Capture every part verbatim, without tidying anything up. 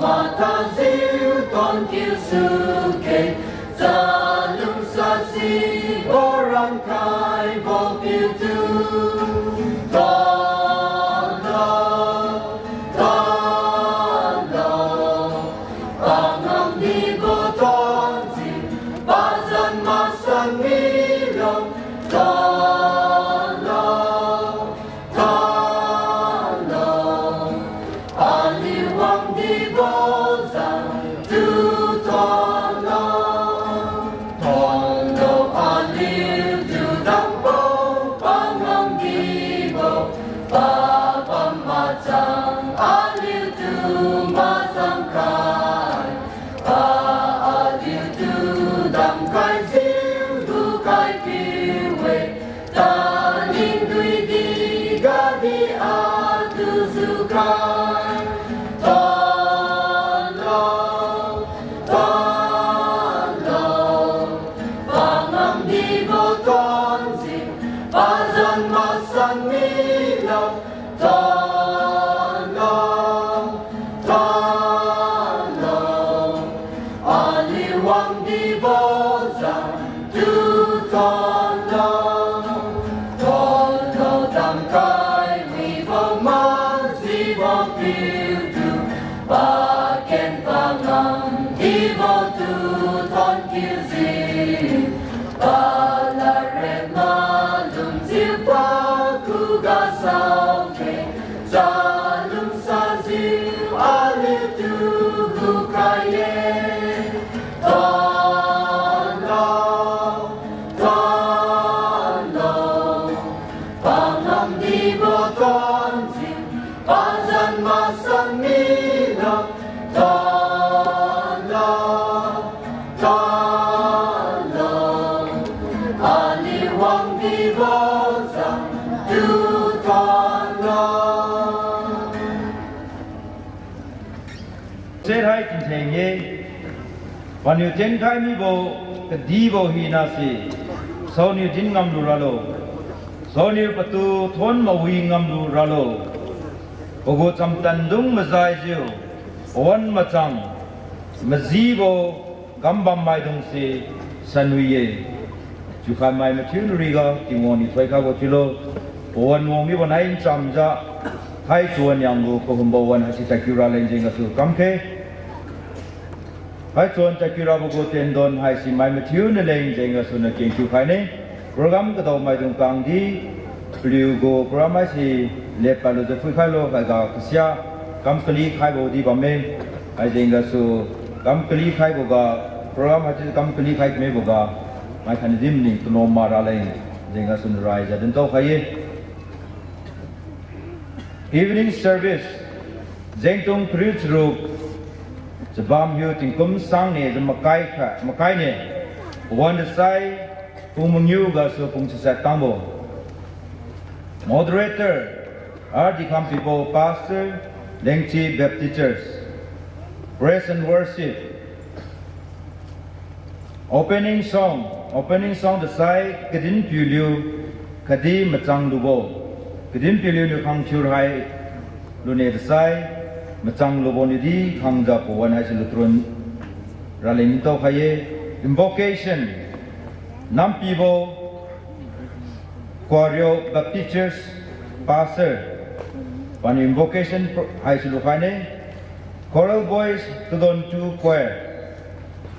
Mathajiu tonkiu suke, chalungsa sibo rangkhaibo piutu. Tonlo, tonlo, pangamdibo tonjiu, pazan masan milo. Tonlo, tonlo, aliu wangdibo zan tu tonlo. Tonlo, aliutu dambo pangamdibo, pabam machang aliutu mazangkhai. Pa aliutu damkhaijiu gukhai piu-e, taning duidi gadi atu jukhai. Tonlo, tonlo, pangamdibo tonjiu, pazan masan milo. Tonlo, tonlo, aliu wangdibo zan tu tonlo. Tonlo, damkhai wibo majibo piutu, paken pangamdibo tu tonkiujiu, palareng malumjiu pakhuga saoke, chalungsajiu aliutu gukhai-e. Tonlo, tonlo, pangamdibo tonjiu, pazan masan milo. Tonlo, tonlo, aliu wangdibo zan tu tonlo. Sethai tingtheng-e, paniu tienkhai mibo kadibo hinase, saoniu din ngamlu ralo, saoniu patu thon mawi ngamlu ralo, pagu chamtandung majaijiu, pawan machang, majibo, gambam maidungse sanwi-e. Chiukhaimai mathiu nariga Tingwang niu thoikhaibo chiulo. Pawan wang mibo nai nchamjiu, haichuan yang gu kahumbo wan haise tadkiu raleng jeng gasu kamkhe. Haichuan tadkiu rabo gu tendon haise mai mathiu naleng jeng gasuniu kengkiu khaine. Program kadao maidung kangdi, paliu gu program haise lepadlujiu phuikhailo, haiga kasia kam kali khaibo di bamme. Haijeng gasu kam kali khaiboga, program haise kam kali khai kamiboga, mai khatdi maning tunom ma raleng jeng gasu naraijiu dintao khai-e. Evening service, jengtung kariu charuk, chabam hiu tingkum sangne jiu makai kha, makaine, wandasai, pung mangiu gasu pung chachat tangbo. Moderator, R. Dikhampibo, Pastor, Lengchi Baptist Church. Praise and worship. Opening song, opening song dasai Kadinpiu Liu khatdi Machang Lubo. Kadinpiu Liu niu khang thiurhai lune dasai, Machang Lubo niudi khangjiu pawan haise lutrun raleng tao khai-e. Invocation, Nampibo, Kuario Baptist Church Pastor, paniu invocation pro-, haise lukhaine. Choral Boys Tudon two Choir,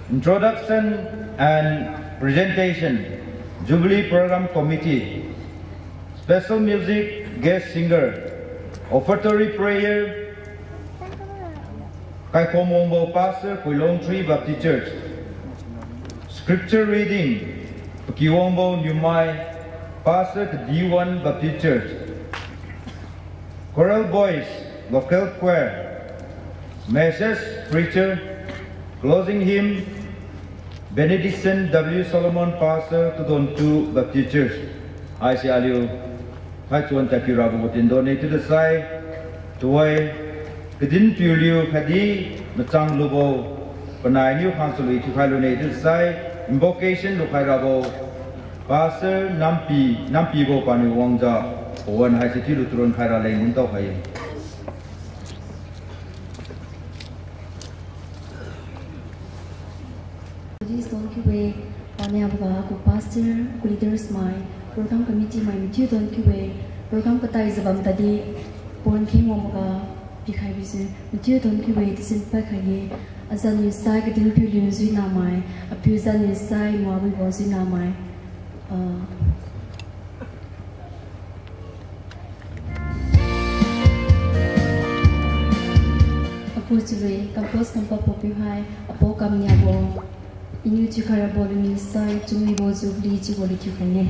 introduction and presentation, Jubilee Program Committee, special music, guest singer, offertory prayer, Kaikhom Wangbo, Pastor, Kuilong Three Baptist Church. Scripture reading, Pakiwangbo Niumai, Pastor, Kadi One Baptist Church. Choral Boys, Local Choir. Message, Preacher, Closing Hymn, Benediction W Solomon, Pastor, Tudon Two Baptist Church. Haise aliu haichuan tadkiu rabo gu tendon-e chiu dasai, tuhoi, Kadinpiu Liu khatdi Machang Lubo panainiu khang chalui thiukhai lune chiu dasai, invocation lukhai rabo, Pastor Nampi, Nampibo paniu wangjiu, pawan haise thiulu turun khai raleng dintao khai-e. Please don kiu-e, paniaboga agu pastor, agu leaders mai, program committee mai mathiu don kiu-e, program kataijiu bam tadi, pon kheng wangboga pikhai bijiu mathiu don kiu-e, tasin pad khai-e, azan niu sai kadin piu liu juinamai, apiu zan niu sai mawibo juinamai, ah, Apu chalui compose kampabo piu hai, apo kamniabo, iniu thiukhairabo luniu sai, chunwibo jubilee chiubo li thiukhaine.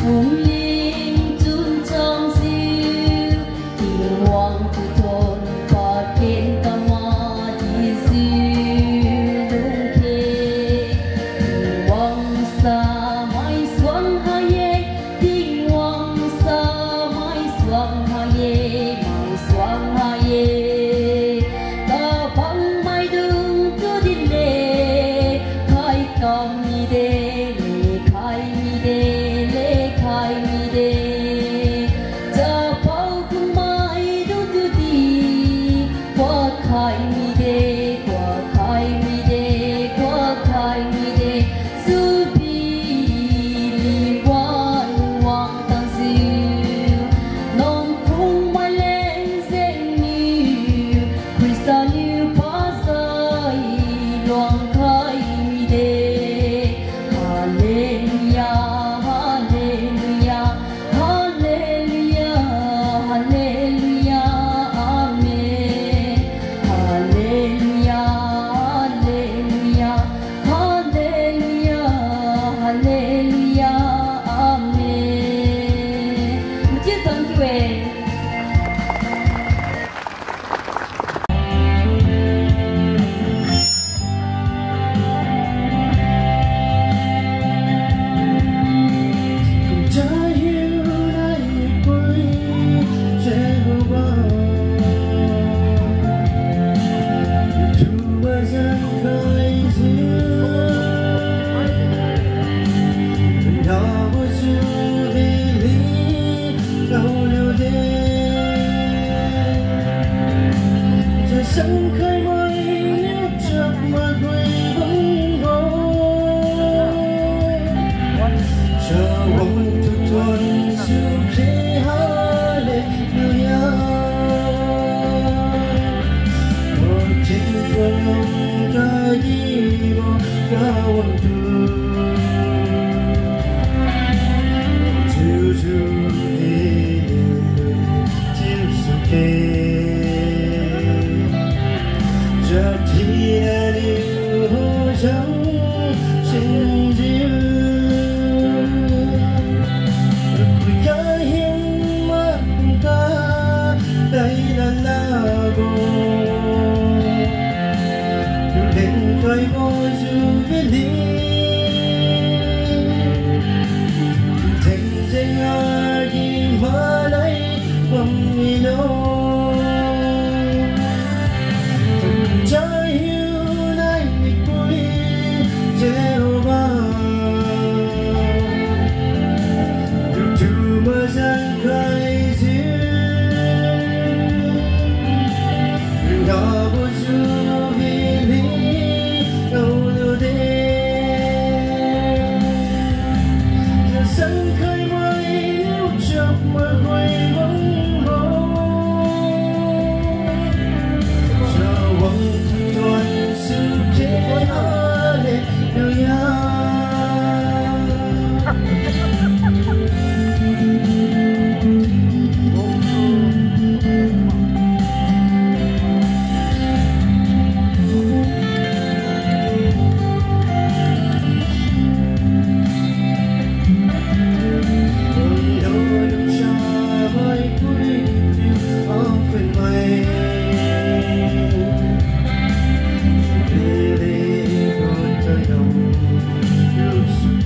Lungling chun chamsiu, Tingwang tu thon paken kama dijiu lungke. Tingwang sa maisuang ha-e, Tingwang sa maisuang ha-e, maisuang ha-e. Kabang maidung tu dinle, khai kam mide, le khai mide, le khai mide. Chapao kung maidung tu di, kuak khai mide, kuak khai mide, kuak khai mide. Subi li wan wang tangjiu, nong phung maileng jengniu, Khrista niu pasai luang khai mide. Hallelujah, hallelujah, hallelujah, hallelujah, amen. Hallelujah, hallelujah, hallelujah, hallelujah, amen. Machiu thank you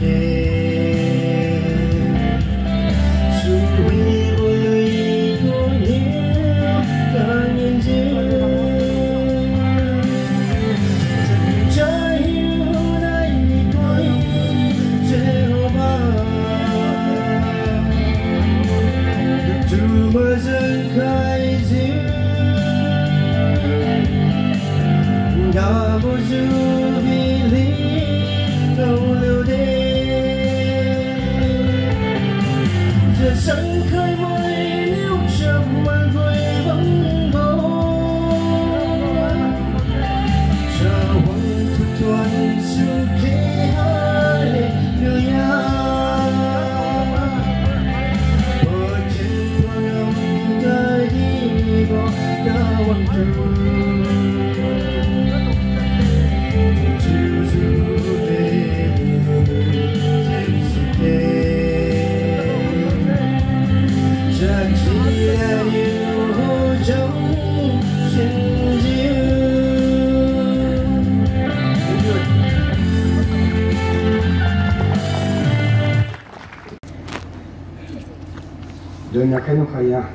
e. Doina khainu khaiya.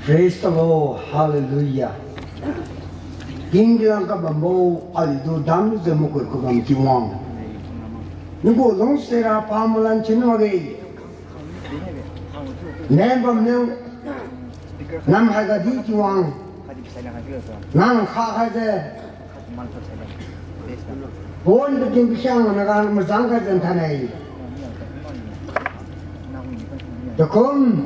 Praise the Lord. Hallelujah. King kilang kabambo aliu tu damjiu makui kabam Tingwang. Nagu lungsiat ra pamalan chin makge. Neng bamniu nam haiga di Tingwang. Nang kha khaijiu. Pon pating pakhiang naga mazang khaijiu thainai. Takum,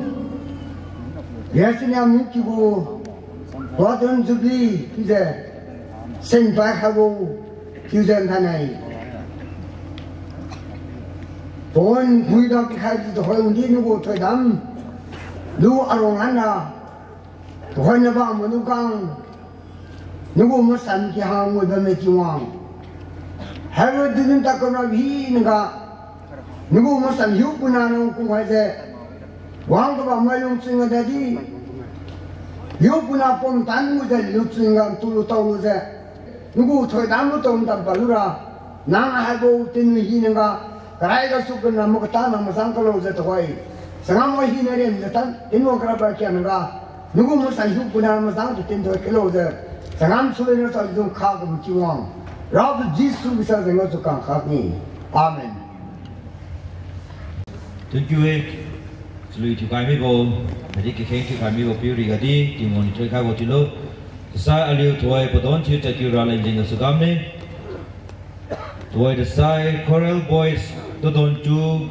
yasiniam niu kiugu, Golden Jubilee chiujiu, singpai khaibo chiujiu thainai. Pon phuidam pikhai di tuhoi wangdi nagu thoidam lu arong hanra, tuhoi nabam maidung khang, nagu masan kihang wi bamme Tingwang. Haibo dinnin takum ra hinaga, nagu masan hiupuina nang kungkhaijiu, wang kabammai lungchun ga dadi, hiupuina pumtan mujiu lungchun ga tulu taolujiu, nagu thoidam lu tom tam palura, nang haibo tinwi hinaga, karai gasu kunna makata nang mazang kalojiu tuhoi. Changam wa hina rimjiu tan, tinwa karaba kianaga, nagu masan hiupuina mazang tu tinthoikhai lojiu, changam suloina chaodung kha kabu Tingwang. Rapiu Jesu Khrista jeng gasu kang khakni. Amen. Thank you e. Chalui thiukhai mibo, khatdi kakheng thiukhai mibo piu rigadi Tingwang niu thoikhaibo thiulo. Tasai aliu tuhoi padon thiu tadkiu raleng jeng gasu kamne. Tuhoi tasai Choral Boys two thousand two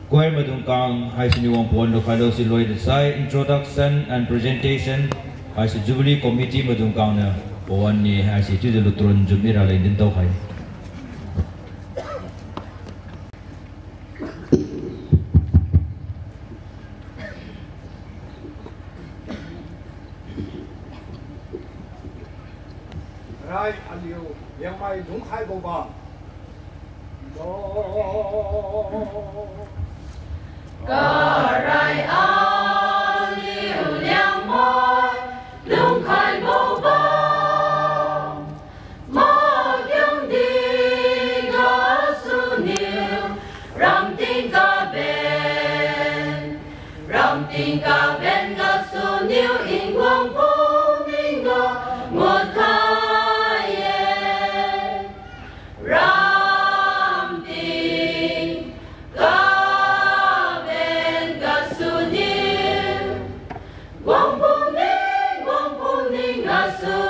choir maidung khang haisiniu wang pawan lukhailo siloi tasai introduction and presentation haise Jubilee Committee maidung khang niu pawan ni haise chiujiu lutron jummi raleng dintao khai. Rai aliu Liangmai lungkhaibo ba. Karai aliu Liangmai lungkhaibo ba. Magiangdi gasuniu ramting kaben, ramting kaben gasuniu Tingwang pumning ga ngutkhai-e. Ramting kaben gasuniu wang pumning, wang pumning gasu,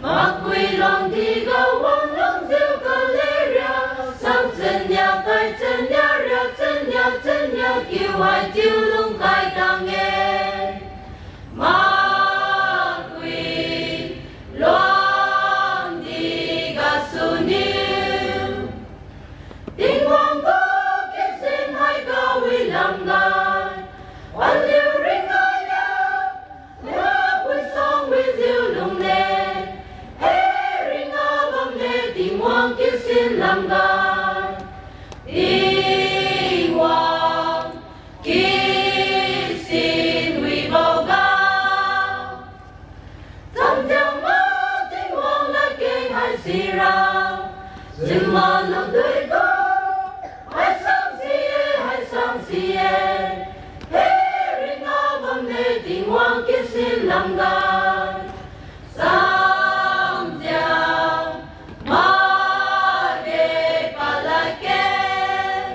makui lungdi ga wang lungjiu kaleria, sang chania, kai chania, ria chania, chania kiu hai tiu lungkhai tang-e. Makui lungdi gasuniu Tingwang gu kisin hai kawi lamga, aliu ringga ya, puisang wijiu lungne, he ringga bamne Tingwang kisin lamga, Tingwang kisin wiboga. Chamjiang ma Tingwang ladkeng haisira, jingma lungdui gu, haisang si-e, haisang si-e, he ringga bamne Tingwang kisin lamga, chamjiang makge paladkeng.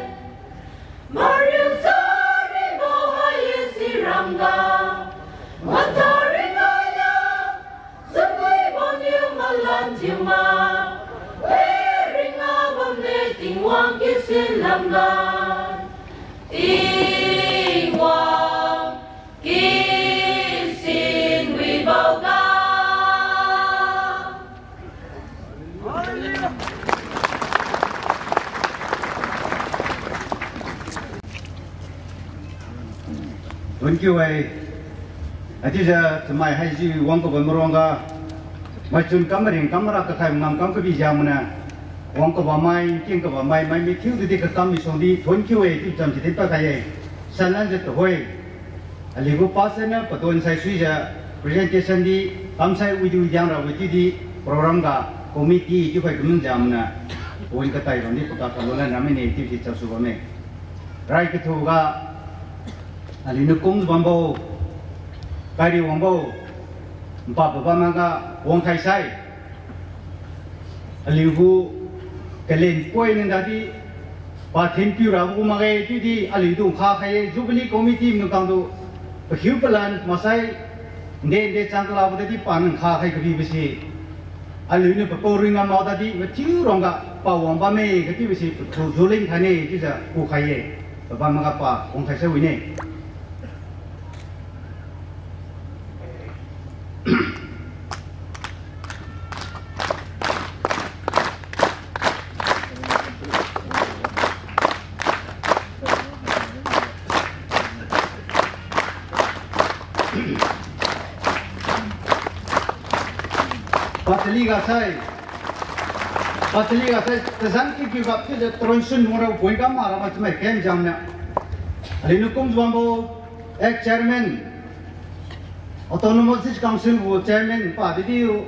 Mariu charibo hai-e siramga, matha ringga ya, chunwibo niu malan thiuma, he ringga bamne Tingwang kisin lamga, Tingwang kisin wiboga. Thonkiu-e. Achiujiu chamai haisi wang kabam marongga, maichun kam maring kam mara kakhai ngam kam kabi jengmaniu, wang kabammai, king kabammai, mai mi thiu tudi kakam misuangdi thonkiu-e chiu chamsi din pakhai-e. Sanlanjiu tuhoi aliugu pastor niu padon saisuijiu presentation di kamsai widu diang rabo chiudi program ga committee chiu khoi kamun jengmaniu, pawan katai bamdi paka kalo lan ramine chiusi chasu bamme. Rai kathuga Aliuniu kumjiu bambo, kairi wangbo, npa pabam ga wangkhai sai. Aliugu kalen poi nang dadi, pa thinpiu rabo gu makge chiudi aliudung khakhai-e, Jubilee Committee maidung khangtu pakhiu palan maksai nde nde chang kalabo dadi pa nang khakhai kabibo se. Aliuniu papao ring ngam mao dadi mathiu rongga pa wang bamme kachiubo se patu julin khaine chiujiu kukhai-e. Pabam ga pa wangkhai sai wine. Pachali ga sai, pachali ga sai, tazan kikiu gap chiujiu taronsun wangra point kam mara ma chamai kem jam niu. Aliuniu kumjiu bambo, ex chairman, Autonomous District Council gu chairman pa didiu,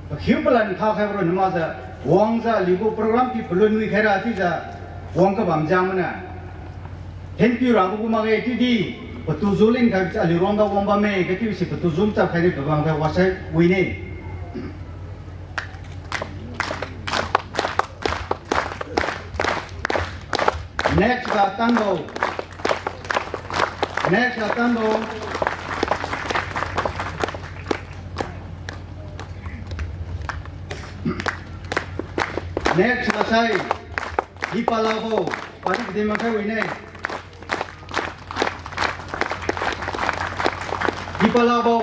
pakhiu palan khakhaibo ronna makjiu, wangjiu aliugu program pi palun wi khaira chiujiu, wang kabam jam mana. Thinpiu rabo gu makge chiudi, patu julin khai aliu rongga wang bamme kachiubo se patu jum chap khaine pabam ga wasai wine. Next ga tanbo. Next ga tanbo. Next ga sai. Hipalabo. Padi kadi makai wine. Hipalabo.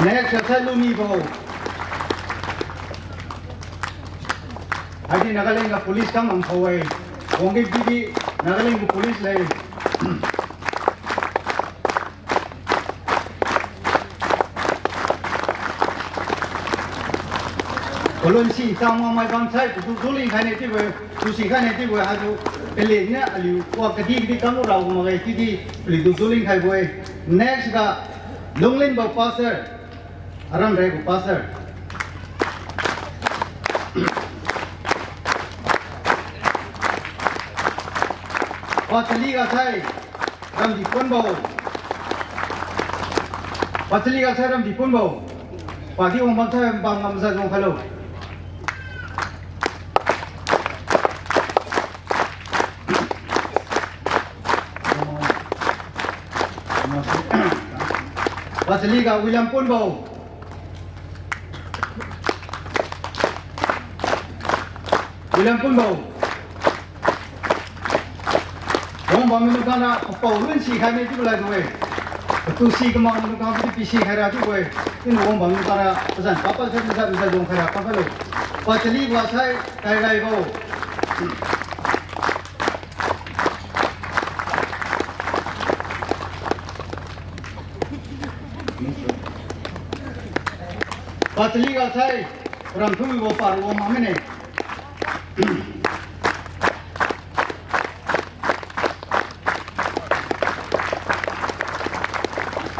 Next ga sai Lumibo. Haidi Nagaland ga police kam am khao-e. Wangge bidi Nagaland gu police leng. Kolon si tang wangmai bam sai, patu julin khaine chiubo, tu si khaine chiubo, haitu, kalen niu aliu wa kadi kadi kamlu rabo makge chiudi, aliutu julin khaibo-e. Next ga, Lunglinbo pastor, aram raibo pastor. Pachali ga sai, Ramdipunbo. Pachali ga sai Ramdipunbo. Padi wang bam sai bam ngam maza jong khailo. Pachali ga William Punbo. William Punbo. Wang bam maidung khang ra, apao lun si khaine chiubo ladu-e. Patu si kamang maidung khang di pi si khaira chiubo-e. Iniu wang bam maidung khang ra, pazan papa sai maza maza jong khaira kamkhailo. Pachali ga sai, Kairaibo. Pachali ga sai, Ramthumibo pa wang mak mine.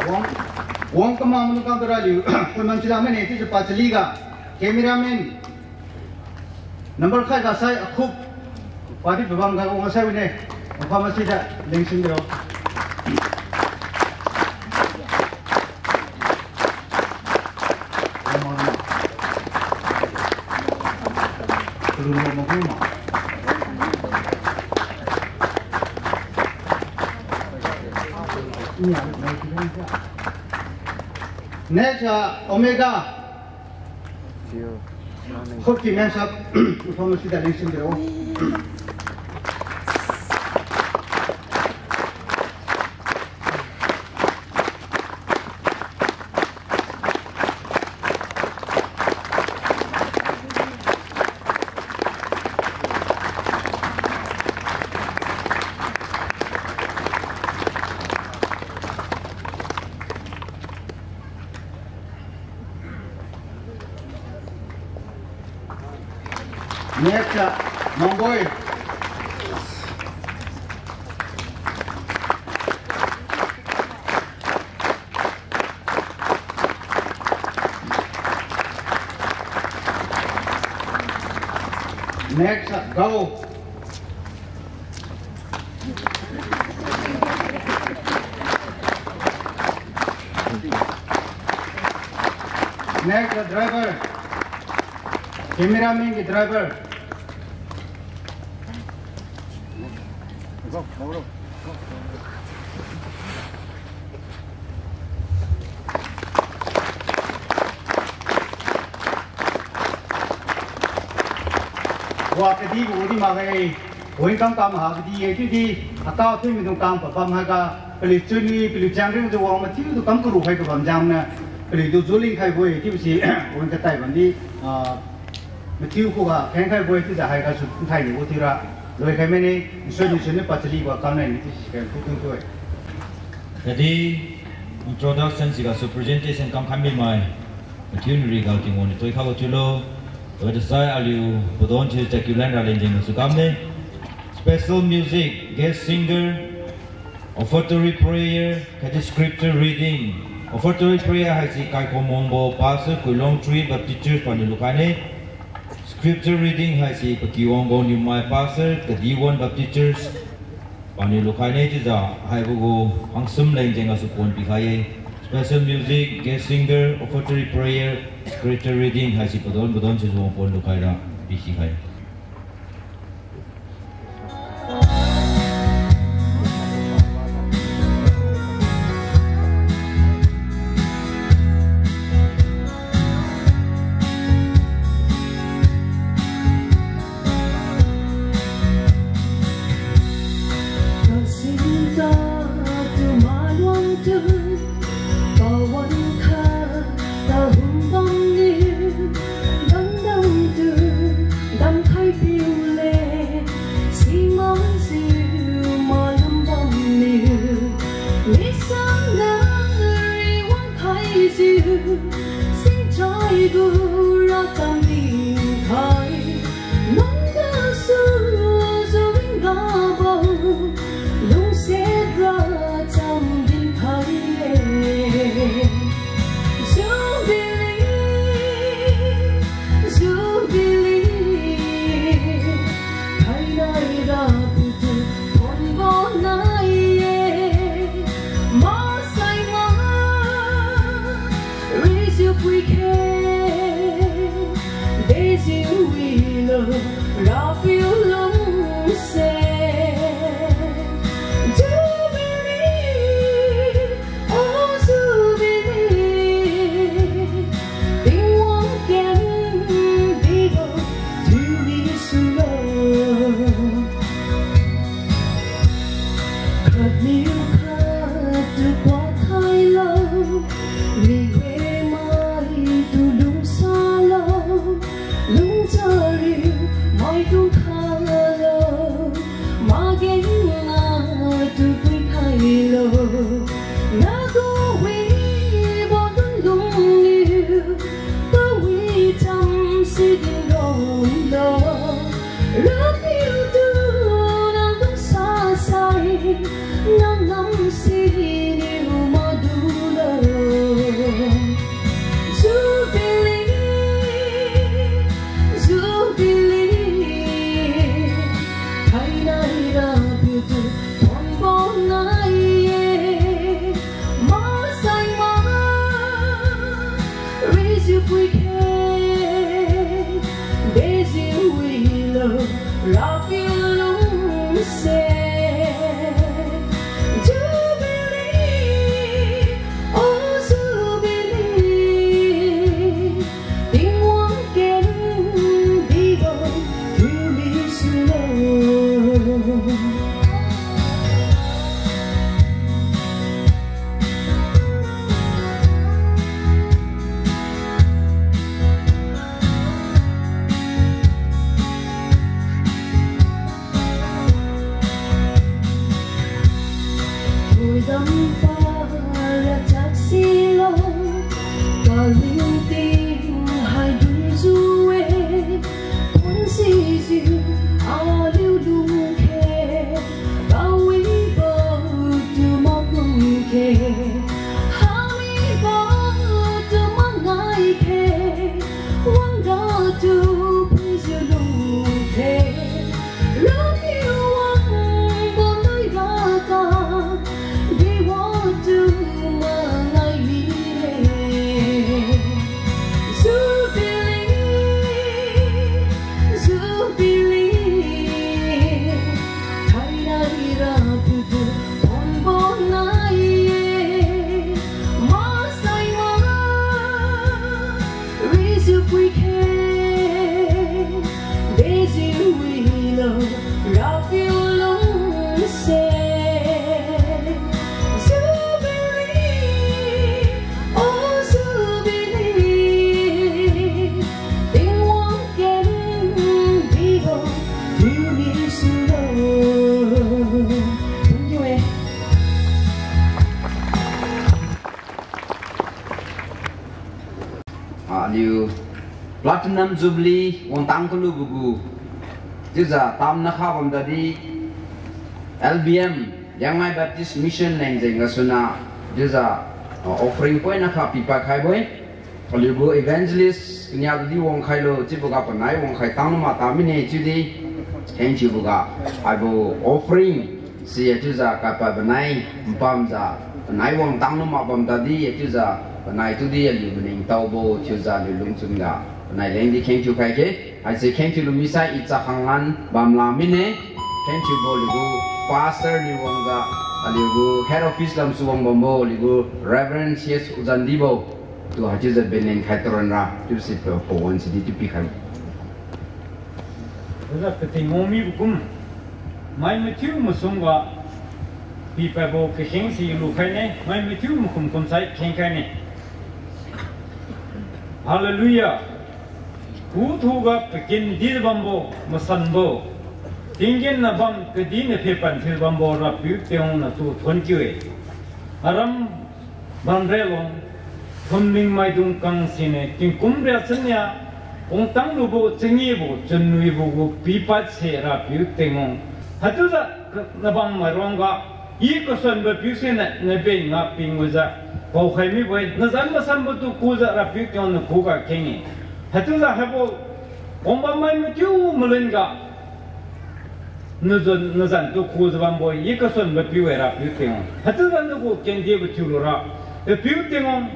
Wang, wang kamang maidung khang tu raliu, pun bam sila mine, chiujiu pachali ga, cameraman, number khai ga sai Akhup. Padi pabam ga wang sai wine. Wangkham masi da lengsin biro. Next, ah, Omega. Khupki mensap, informasi da lengsin biro. Next, ah, Mangboi. Next, go. Next, driver. Cameraman ki driver. Wa kadi gu di makge, win kam kam ha kadi ye, chiudi, aka thui maidung kam pabam haiga, paliu chunwi, paliu changring tu wang mathiu tu kam karu hai kabam jangniu, paliu tu juling khaibo-e, chiubo si, win katai bamdi, ah, mathiu khuga kheng khaibo-e, chiujiu haigasu nthai nibo thiura, loikhai mane, nsuini suni pachali ga kamnai ni chiu si khen khutung tu-e. Kadi introduction sigasu presentation kamkhai mimai, mathiu nriga Tingwang niu toikhaibo thiulo, wi dasai aliu padon thiu chakiu lan raleng jenggasu kamne. Special music, guest singer, offertory prayer, khatdi scripture reading. Offertory prayer haise Kaikhombo Pastor Kuilong Three Baptist Church paniu lukhaine. Scripture reading haise Pakiwangbo Niumai Pastor Kadiwan Baptist Church paniu lukhaine chiujiu haibo gu hangsum leng jenggasu pon pikhai-e. Special music, guest singer, offertory prayer, scripture reading haise padon padon sijiu wang pon lukhaira pikhai. Kasinta tu maluang tu, pawan kha tahum bamniu, damdam tu damkhai piu le, siman siu malum bamniu, misang nang riwang khaijiu, singchai gu racham dinkhai, nang gasu juring rabo, lungsiat racham dinkhai-e. Jubilee, Jubilee, thainai rapiu tu thonbo nai-e, masaima rijiu pui khe, dejiu wilo Rapiu lungse. Jubilee, oh Jubilee, Tingwang ken dibo thiumi sulo. Khatniu khattu kuak khailo, miwe maitu lungsalo, lungchariu maitu khalo, mageng atu pui khailo, nagu wibo lunlung niu, kawi cham si din romlo. Rapiu tu nang lungsasai, nang nam siniu madulo. Jubilee, Jubilee, thainai Rapiu tu thonbo nai-e, masaima rijiu pui khe, dejiu wilo Rapiu lungse. Jubilee, oh Jubilee, Tingwang ken dibo thiumi sulo. Aliu Platinum Jubilee wangtang kalubo gu, chiujiu tamna kha bam tadi, L B M, Liangmai Baptist Mission leng jeng gasuna, chiujiu, ah, offering poina kha pipad khaibo-e. Aliu gu evangelist kania tudi wangkhailo, chiuboga panai wangkhai tang luma tamine chiudi, kheng thiuboga, haibo offering, si chiujiu kapa panai, mpamjiu, panai wangtang luma bam tadi, chiujiu, panai tudi aliu maningtaobo, chiujiu aliu lungchun ga, panai lengdi kheng thiu khai khe, haise kheng thiulu misai i chakhang lan bam la mine, kheng thiubo aliu gu pastor niu wangjiu, aliu gu head office lamsu wang bambo, aliu gu Reverend C S Uzandibo, tu haichiujiu benleng khai taran ra, chiusi pa pawan sidi chiu pikhai. Oja kating wang mibo kum, mai mathiu masungga, pipadbo kakheng si lukhaine, mai mathiu makum kumsai khengkhaine. Hallelujah. Kuthuga pakindi bambo, masanbo, tinggen na bam kadihna phepan thiu bambo Rapiu Tingwang natu thonkiu-e. Aram bamralong, thumling maidung kang siniu, tingkum ria chania, kungtang lubo, changibo, chunwibo gu pipadse Rapiu Tingwang. Haichiujiu, nabam mairongga, i kasanbo piu siniu, naben nga pingwijiu, paokhai mibo-e, nazan masanbo tu kujiu Rapiu Tingwang nakhuga kheng-e. Haichiujiu haibo, wangbam mai mathiu malun ga, nazan, nazan tu kujiu bambo-e, i kasanbo piu-e Rapiu Tingwang. Haichiujiu nagu kendibo thiu lura, Rapiu Tingwang,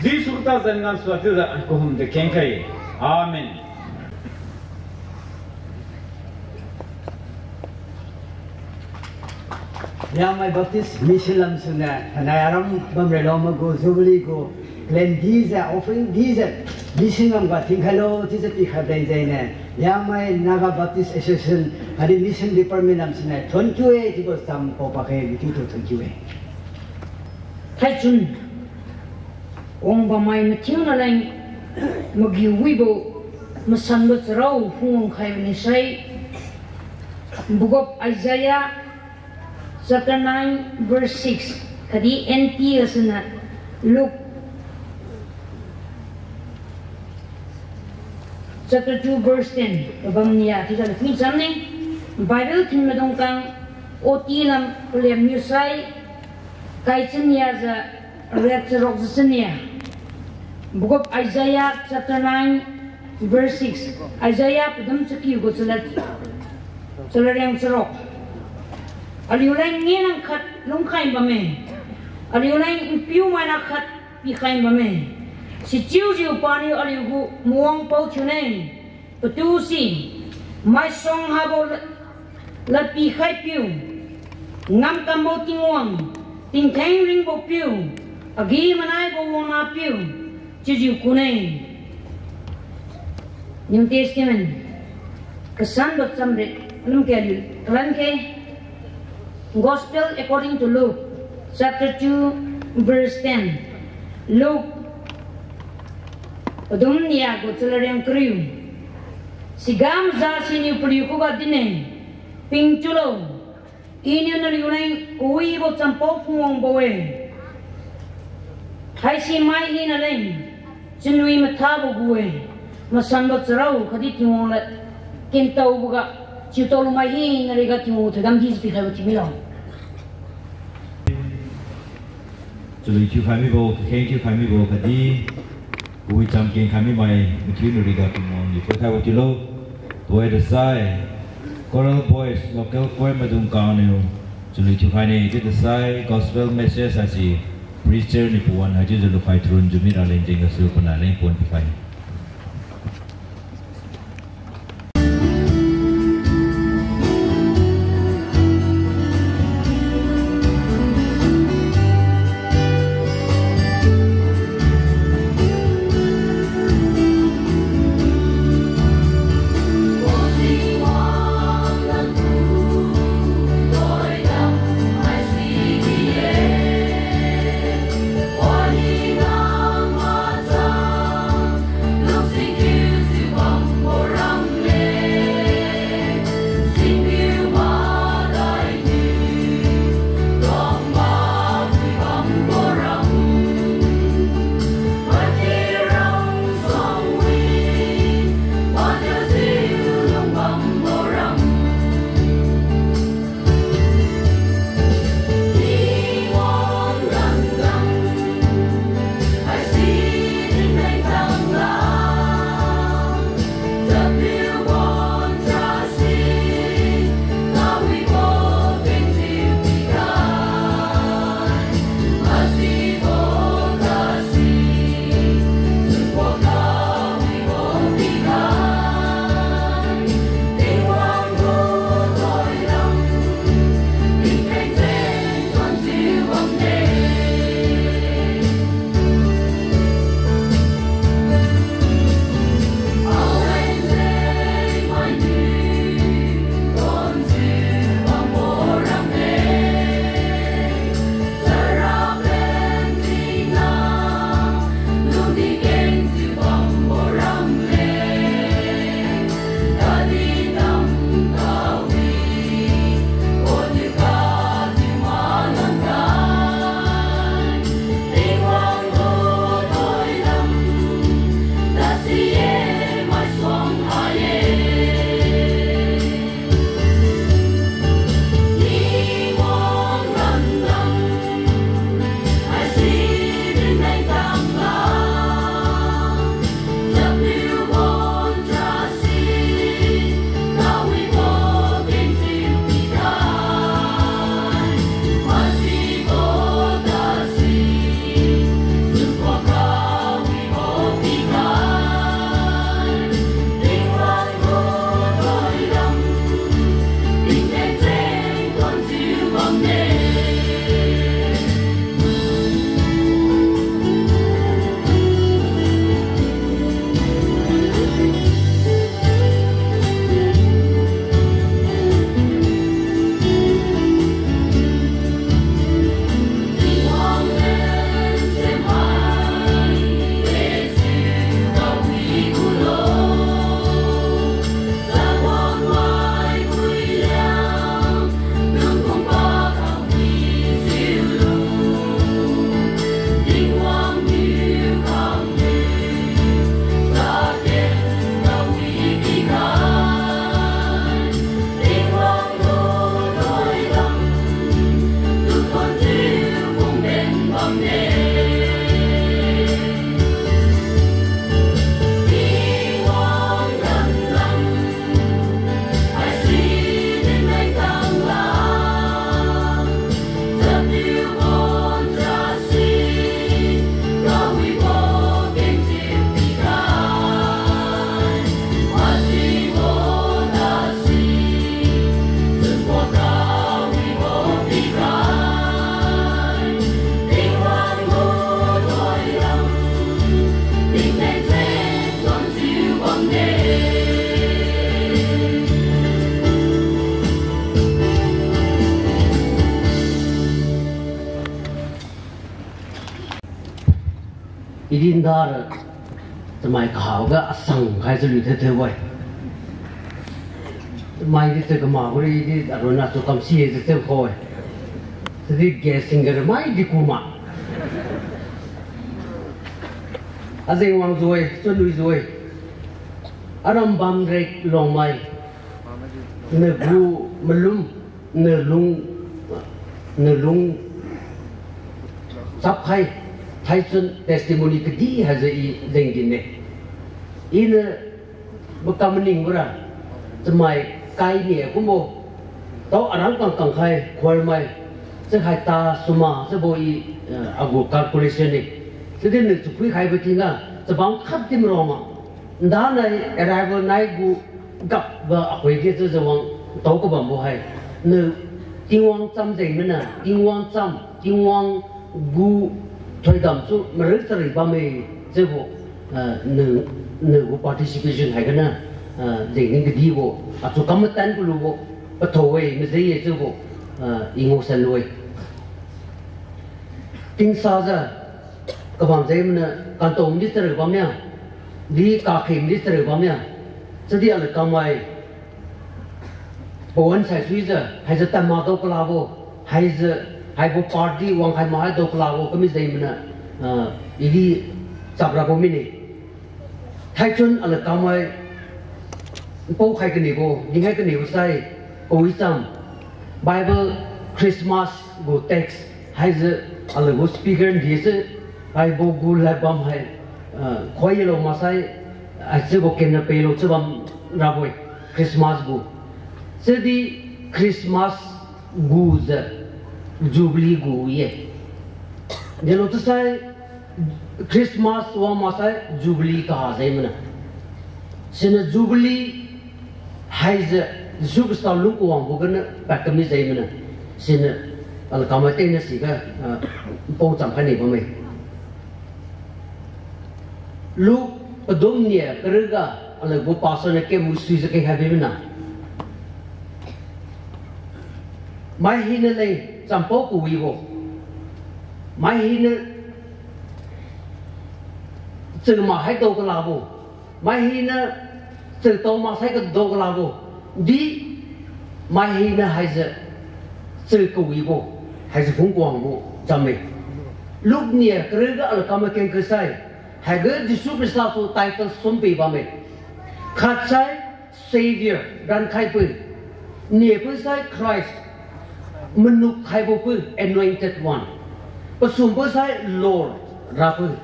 Jesu ta zan ngan sua chiujiu kahumjiu khengkhai. Amen. Liangmai Baptist Mission lamsuniu, thainai aram bamralo magu Jubilee gu, plan dijiu, offering dijiu, mission lamga tingkhailo chiujiu pikhai deng jengniu, Liangmai Naga Baptist Association, khatdi Mission Department lamsuniu, thonkiu-e chiubo cham pao pakhe, mathiutu thonkiu-e. Thaichun, wangbam mai mathiu naleng, magiu wibo, masanbo charao phungwang khaibo nisai, Book of Isaiah, chapter nine, verse six, khatdi N T gasuniu, Luke chapter two, verse ten, pabam nia chiujiu phui chamne, Bible thin maidung kang, O T lam paliam niusai, kai chania jiu, riak charuk jiu chania. Book of Isaiah chapter nine, verse six. Isaiah padum chakiu gu chalad, chaladriang charuk. Aliuleng ngenang khat lungkhai bamme. Aliuleng npiu maina khat pikhai bamme. Sichiujiu paniu aliugu mawang pao thiune. Patu si, maisuang habo la-, ladpikhai piu, ngamkambo Tingwang, tingtheng ringbo piu, agi-manaibo wangna piu, chiujiu kune. New Testament, kasanbo chamrit, lum kaliu, kalan khe, Gospel according to Luke, chapter two, verse ten. Luke, padum nia gu chaladriang kariu. Siga maza siniu paliu khuga dinne, ping chiulo, Iniu naliuleng kawibo champao phungwangbo-e. Haisi mai hina leng, chunwi mathabo gu-e, masanbo charao khatdi Tingwang lad kentaoboga, chiutao lumai hina riga Tingwang thoidam di pikhaibo thiumilo. Chalui thiukhai mibo, kakheng thiukhai mibo khatdi, kawi chamkeng khai mimai mathiu niu riga Tingwang niu phuikhaibo thiulo. Tuhoidasai, Choral Boys, local choir maidung kangniu, chalui thiukhaine, chiudasai, gospel message haise, preacher niu pawan haichiujiu lukhai tharon jiu miraleng jeng gasu panaleng pon pikhai. Idi nda ra, chamai kahabo ga asang khai chalu the the wai. Mai di cha kama guri di aruna chu kamsi e cha cha khoi. Sidi guest singer mai di kuma. Azeng wang zui, chunwi zui. Aram bam rek longmai. Nagu malum, nalung, nalung chap khai, thaichun testimony kadi haijiu i jengdin ne. Iniu makam maning bora, chamai kai ni kumbo, tao arang kang kang khai, khuarmai, chakhai ta suma, chabo i, eh, agu calculation ne. Chidi niu chaphui khaibo tingga, chabang khat di marong ma. Nda nai arrival nai gu gap ga akhui di chiujiu wang tao kabambo hai. Niu Tingwang cham jeng mina, Tingwang cham, Tingwang gu thoidam su mari chari bamme chiubo, ah, niu, niu gu participation haiganiu, ah, jengning kadibo, achu kam matan kalubo, pathao-e majeng-e chiubo, ah, i ngaosan lu-e. Tingsajiu, kabam jeng mina, kantom di chari bamme, di kakhim di chari bamme, chiudi aliu kamai, pawan saisuijiu, haijiu tanma dao kalabo, haijiu, haibo party wangkhai mahai dao kalabo, kami jeng mina, ah, idi chap rabo mine. Thaichun aliu kamai, npao khai kanibo, dinkhai kanibo sai, kawicham, Bible Christmas gu text, haijiu aliu gu speaker di se, haibo gu lad bam hai, ah, khoilo maksai, haichiubo kenna pelo chiu bam rabo-e, Christmas gu. Chiudi Christmas gujiu Jubilee gu ye. Delo chiusai Christmas wang maksai Jubilee kaha jeng mina. Siniu Jubilee haijiu Jesu Khrista lung kawangbo ganiu pad kami jeng mina. Siniu aliu kamai tena siga, ah, npao cham khai ni bamme. Luke padum nia kariu ga aliu gu pastor niu kemmu suijiu keng khai bi mina. Mai hiniu leng champao kawibo. Mai hiniu changma hai dao kalabo. Mai hiniu changtao maksai kadao kalabo. Di mai hiniu haijiu chang kawibo. Haijiu phung kawangbo chamme. Luke nia kariu ga aliu kamai keng kasai. Haiga Jesu Khrista su title sumpi bamme. Khatsai Savior, rankhaipiu. Niapiu sai Christ, manuk khaibo piu, anointed one. Pasumpiu sai Lord, Rapiu.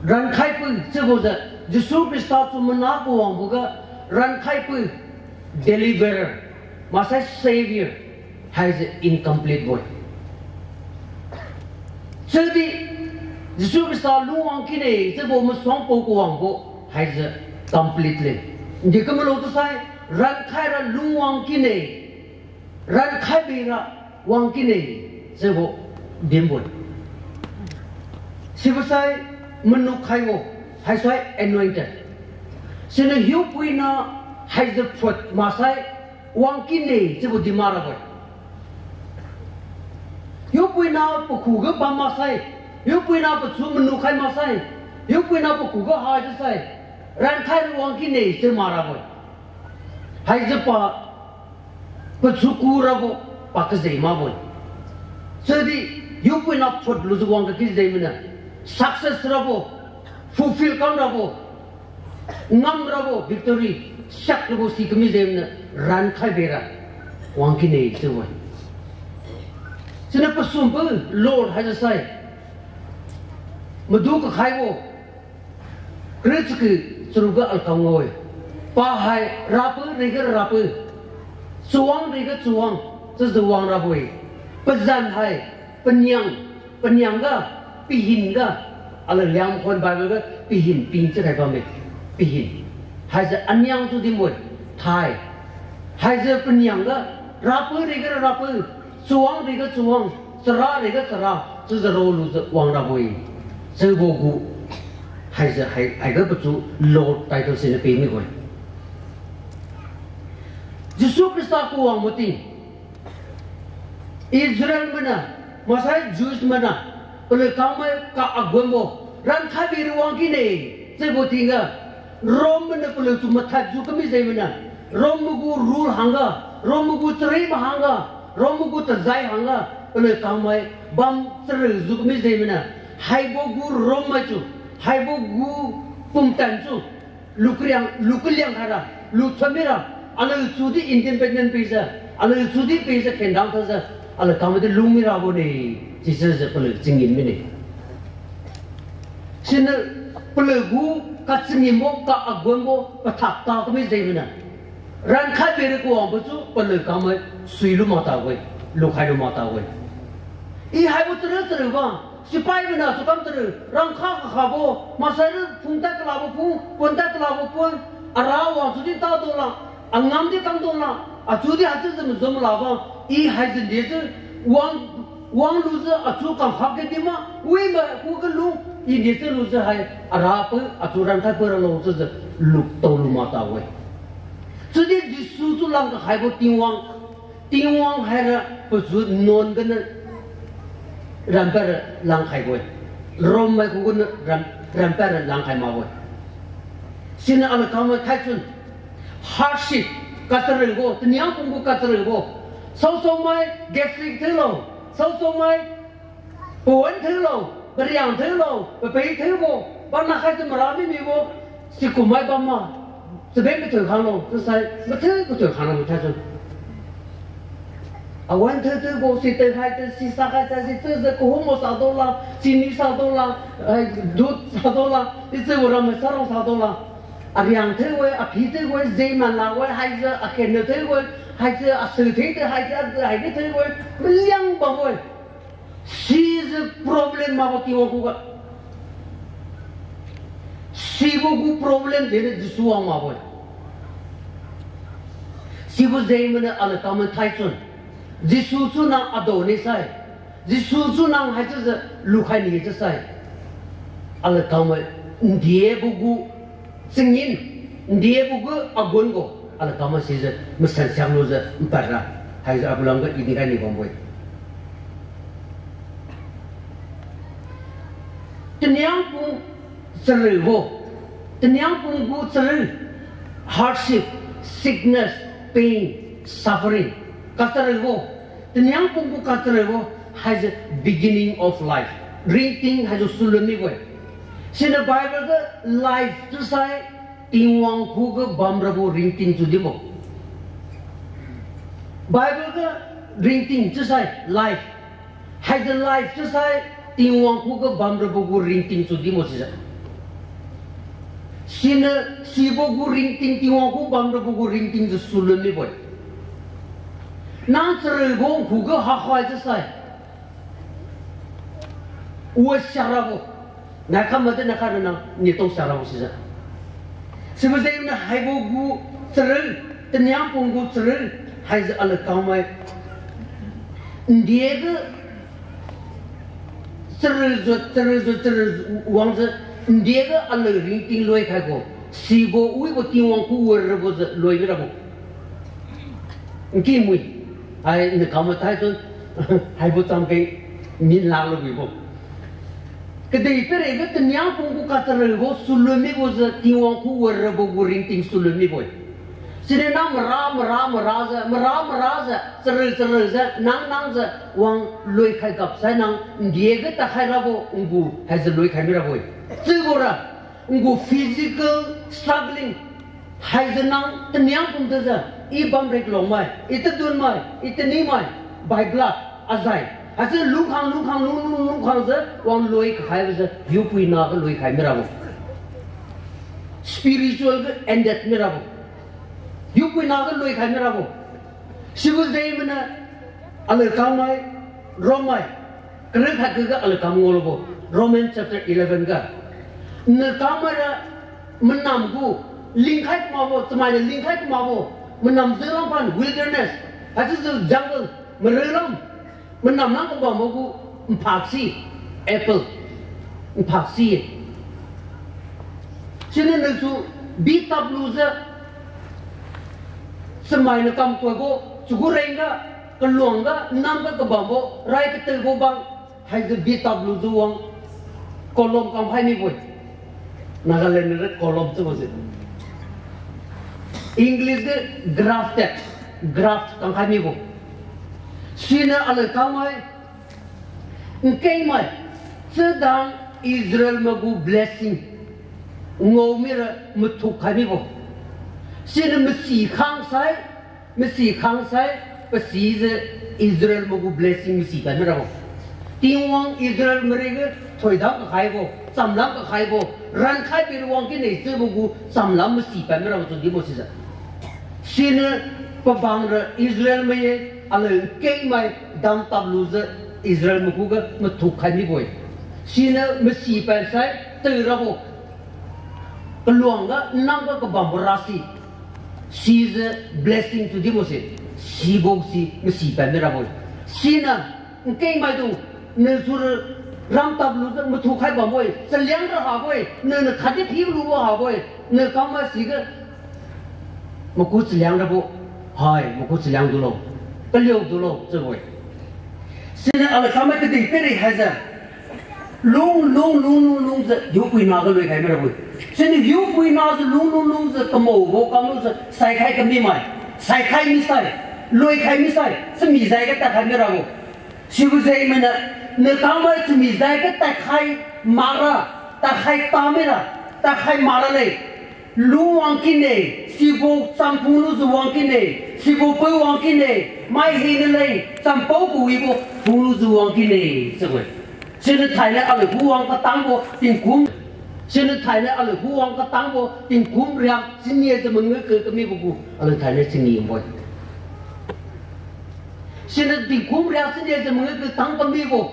Rankhaipiu chiubojiu, Jesu Khrista chu mana kawangboga, rankhaipiu, deliverer, maksai Savior, haijiu incomplete bo-e. Chiudi, Jesu Khrista lungwang kine, chiubo masuangbo kawangbo, haijiu complete le. Ndi kamalo chiusai, rankhai ra lungwang kine, rankhai bira wang kine, chiubo dinbo-e. Sibosai manuk khaibo, haisai anointed. Siniu hiupuina haijiu phut maksai wang kine chiubo di marabo-e. Hiupuina pakhuga bam maksai, hiupuina pachu manuk khai maksai, hiupuina pakhuga haijiu sai, rankhai ra wang kine chiu marabo-e. Haijiu pa pachu ku rabo, pa kajeng makbo-e. Chiudi, hiupuina phut lujiu wang kaki jeng mina, success rabo, fulfill kam rabo, ngam rabo, victory, siak rabo si kami jeng mina, rankhai bira wang kine chiubo-e. Siniu pasumpiu Lord haijiu sai, madu kakhaibo, kariu chakiu charuga alkam ngao-e. Pa hai Rapiu riga Rapiu, Chawang riga Chawang, chiujiu wang rabo-e. Pazan hai, paniang, paniang ga, pihin ga, aliu Liangmai khon Bible ga pihin ping chiukhai bamme, pihin. Haijiu aniang tu dinbo-e, thai. Haijiu paniang ga, Rapiu riga Rapiu, Chawang riga Chawang, Chara riga Chara, chiujiu rolujiu wang rabo-e. Chiubo gu, haijiu hai, haiga pachu Lord title siniu pimibo-e. Jesu Khrista kawangbo ting, Israel mainiu, maksai Jews mainiu, Paliu kangmai ka aguanbo, rankhai biri wang kine, chiubo tingga, Rome mainiu paliu chu mathad ju kami jengniu, Rome mai gu rule hangga, Rome mai gu chari mahangga, Rome mai gu tajai hangga, paliu kangmai bam chari ju kami jengniu, haibo gu Rome mai chu, haibo gu pumtan chu, lukaliang, lukaliang haira, luthon mira, aliu chudi independent pijiu, aliu chudi pijiu khenrang thajiu, aliu kangmai di lung mirabo ne, chiujiu paliu changin mine. Siniu paliu gu kachangin bo, ka aguanbo, pathak ta kami jengniu, rankhai biri kuwangbo chu paliu kangmai suilu mak tabo-e, lukhailu mak tabo-e. I haibo chari chariubo, sipai mainiu chakam chariu, rangkha kakhabo, maksai ru phung tad kalabo phung, pon tad kalabo pon, ara wang chudi tadula, angam di kamdula, achiudi haichiujiu mazum labo, i haijiu dejiu, wang, wanglujiu achiu kangkhak kadi ma, wima khuga lu, i dejiu lujiu hai, arapui, achiu rankhai pui ralo chiujiu, lutao lu mak tabo-e. Chiudi Jesu tu lang kakhaibo Tingwang, Tingwang haira pazu nuan ganiu ranpad ra langkhaibo-e. Rome mai khuganiu ran, ranpad ra langkhai makbo-e. Siniu aliu kangmai thaichun, hardship, kachariubo, taniang pung gu kachariubo, saosaomai gastric thiulo, saosaomai pawan thiulo, pariang thiulo, papei thiubo, bamna khaijiu mara mimibo, sikummai bamma, chaben mathiu khanglo chiusai, mathiu mathiu khanglo mathiu chun. Awan thiu thiubo, si tei khai tei, si sa khai tei, si chiujiu kahumbo sa dola, chini sa dola, ai, dut sa dola, i chiubo rammai sarong sa dola. Ariang thiu-e, aphi thiu-e, jengman la-e, haijiu akhenniu thiu-e, haijiu asui thiu-e, haijiu a, haidi thiu-e, maliang bambo-e. Sijiu problem makbo Tingwang khuga. Sibo gu problem jengniu Jesu wang makbo-e. Sibo jengniu aliu kangmai thaichun, Jesu chu nang adao ni sai, Jesu chu nang haichiujiu lukhai ni chiusai, aliu kangmai ndibo gu changin, ndibo gu agunbo, aliu kangmai sijiu masan siaklujiu npad ra, haijiu agu lamga i dinkhai ni bambo-e. Taniang pung chariubo, taniang pung gu chariu, hardship, sickness, pain, suffering, kachariubo, taniang pung gu kachariubo, haijiu beginning of life, ringting haijiu sulun mibo-e. Siniu Bible ga life chiusai Tingwang khuga bamrabo ringting chiu dibo. Bible ga ringting chiusai life. Haijiu life chiusai Tingwang khuga bamrabo gu ringting chiu dimo sijiu. Siniu sibo gu ringting, Tingwang khu bamrabo gu ringtingjiu sulun mibo-e. Nang chariubo khuga hakhai chiusai, wa siakrabo, nai khamma di nai kha ra nang nitong siakrabo sijiu. Sibo jengniu haibo gu chariu, taniang pung gu chariu, haijiu aliu kangmai ndia ga chariujiu, chariujiu, chariu wangjiu, ndia ga aliu ringting loikhaibo, sibo wibo Tingwang khu warrabojiu loi mirabo. Nki mui, ai, niu kamathai tu, haibo chamkeng min laklu wibo. Kadihpiriga taniang pung gu kachariubo sulun mibojiu Tingwang khu warrabo gu ringting sulun mibo-e. Siniu nang mara, mara, marajiu, mara, marajiu, chariu, chariujiu, nang, nangjiu, wang loikhai gapsai nang, ndia ga takhai rabo, ngu, haijiu loikhai mirabo-e. Chiubora, ngu physical struggling, haijiu nang taniang pum tajiu, i bamrek longmai, i tadunmai, i tanimai, by blood, azai. Haijiu lungkhang, lungkhang, lung, lung, lungkhangjiu, wang loi kakhaibojiu, hiupuina ga loikhai mirabo. Spiritual ga ended mirabo. Hiupuina ga loikhai mirabo. Sibo jengniu, aliu kangmai, Rome mai, kariu khat ga aliu kangmai ngaolubo, Romans chapter eleven ga. Niu kangmaira, manam gu, lingkhai kamakbo, chamainiu lingkhai kamakbo, manam jiu langphan wilderness, haichiujiu jungle, mariu lam, manam nang kabambo gu, nphak si, apple, nphak si-e. Siniu niu chu, bi taplujiu, chamainiu kamkoibo, chagu rengga, kaluangga, namga kabambo, rai katebo bang, Haijiu bit tap lujiu wang column kamkhai mibo-e. Nagaland niu column chiubo se. English ga grafted, graft kamkhai mibo. Siniu aliu kangmai, nkengmai, chidang Israel maigu blessing ngao mira mathuk khai mibo. Siniu masi khang sai, masi khang sai, pasijiu Israel maigu blessing masi pai mirabo. Tingwang Israel mariga thoidam kakhaibo, chamlam kakhaibo, rankhai pira wang kine chiubo gu chamlam masi pai mirabo chiu dibo sijiu. Siniu pabang ra Israel mai-e, aliu nkengmai dam tap lujiu Israel mai khuga mathuk khai mibo-e. Siniu masi pai sai, tirabo. Kaluang ga, nang ga kabambo rasi. Sijiu blessing chiu dibo se. Sibo si masi pai mirabo-e. Siniu, nkengmaidung, niu sura ram tap lujiu mathuk khai bambo-e. Chaliang ra habo-e. Niu niu khatdi phiu lubo habo-e. Niu kangmai siga maku chaliang rabo. Hai, maku chaliang dulo. Kaliu dulo, chiubo-e. Siniu aliu kangmai kadihpiri haijiu lung, lung, lung, lung, lungjiu hiupuina ga loikhai mirabo-e. Siniu hiupuina jiu lung, lung, lungjiu kamaobo kamlujiu saikhai kamimai, saikhai misai, loikhai misai, chami jai ga tadkhai mirabo. Sibo jengmainiu, niu kangmai chami jai ga tadkhai makra, tadkhai tamira, tadkhai makra le. Lung wang kine, sibo champhung lujiu wang kine, sibo pui wang kine, mai hina leng champao kawibo phunglujiu wang kine, chiubo-e. Siniu thainai aliu khuwang katangbo tingkum, siniu thainai aliu khuwang katangbo tingkum riak chinijiu mangiu ke kamibo gu aliu thainai changee bo-e. Siniu tingkum riak chinijiu mangiu ke tang kamibo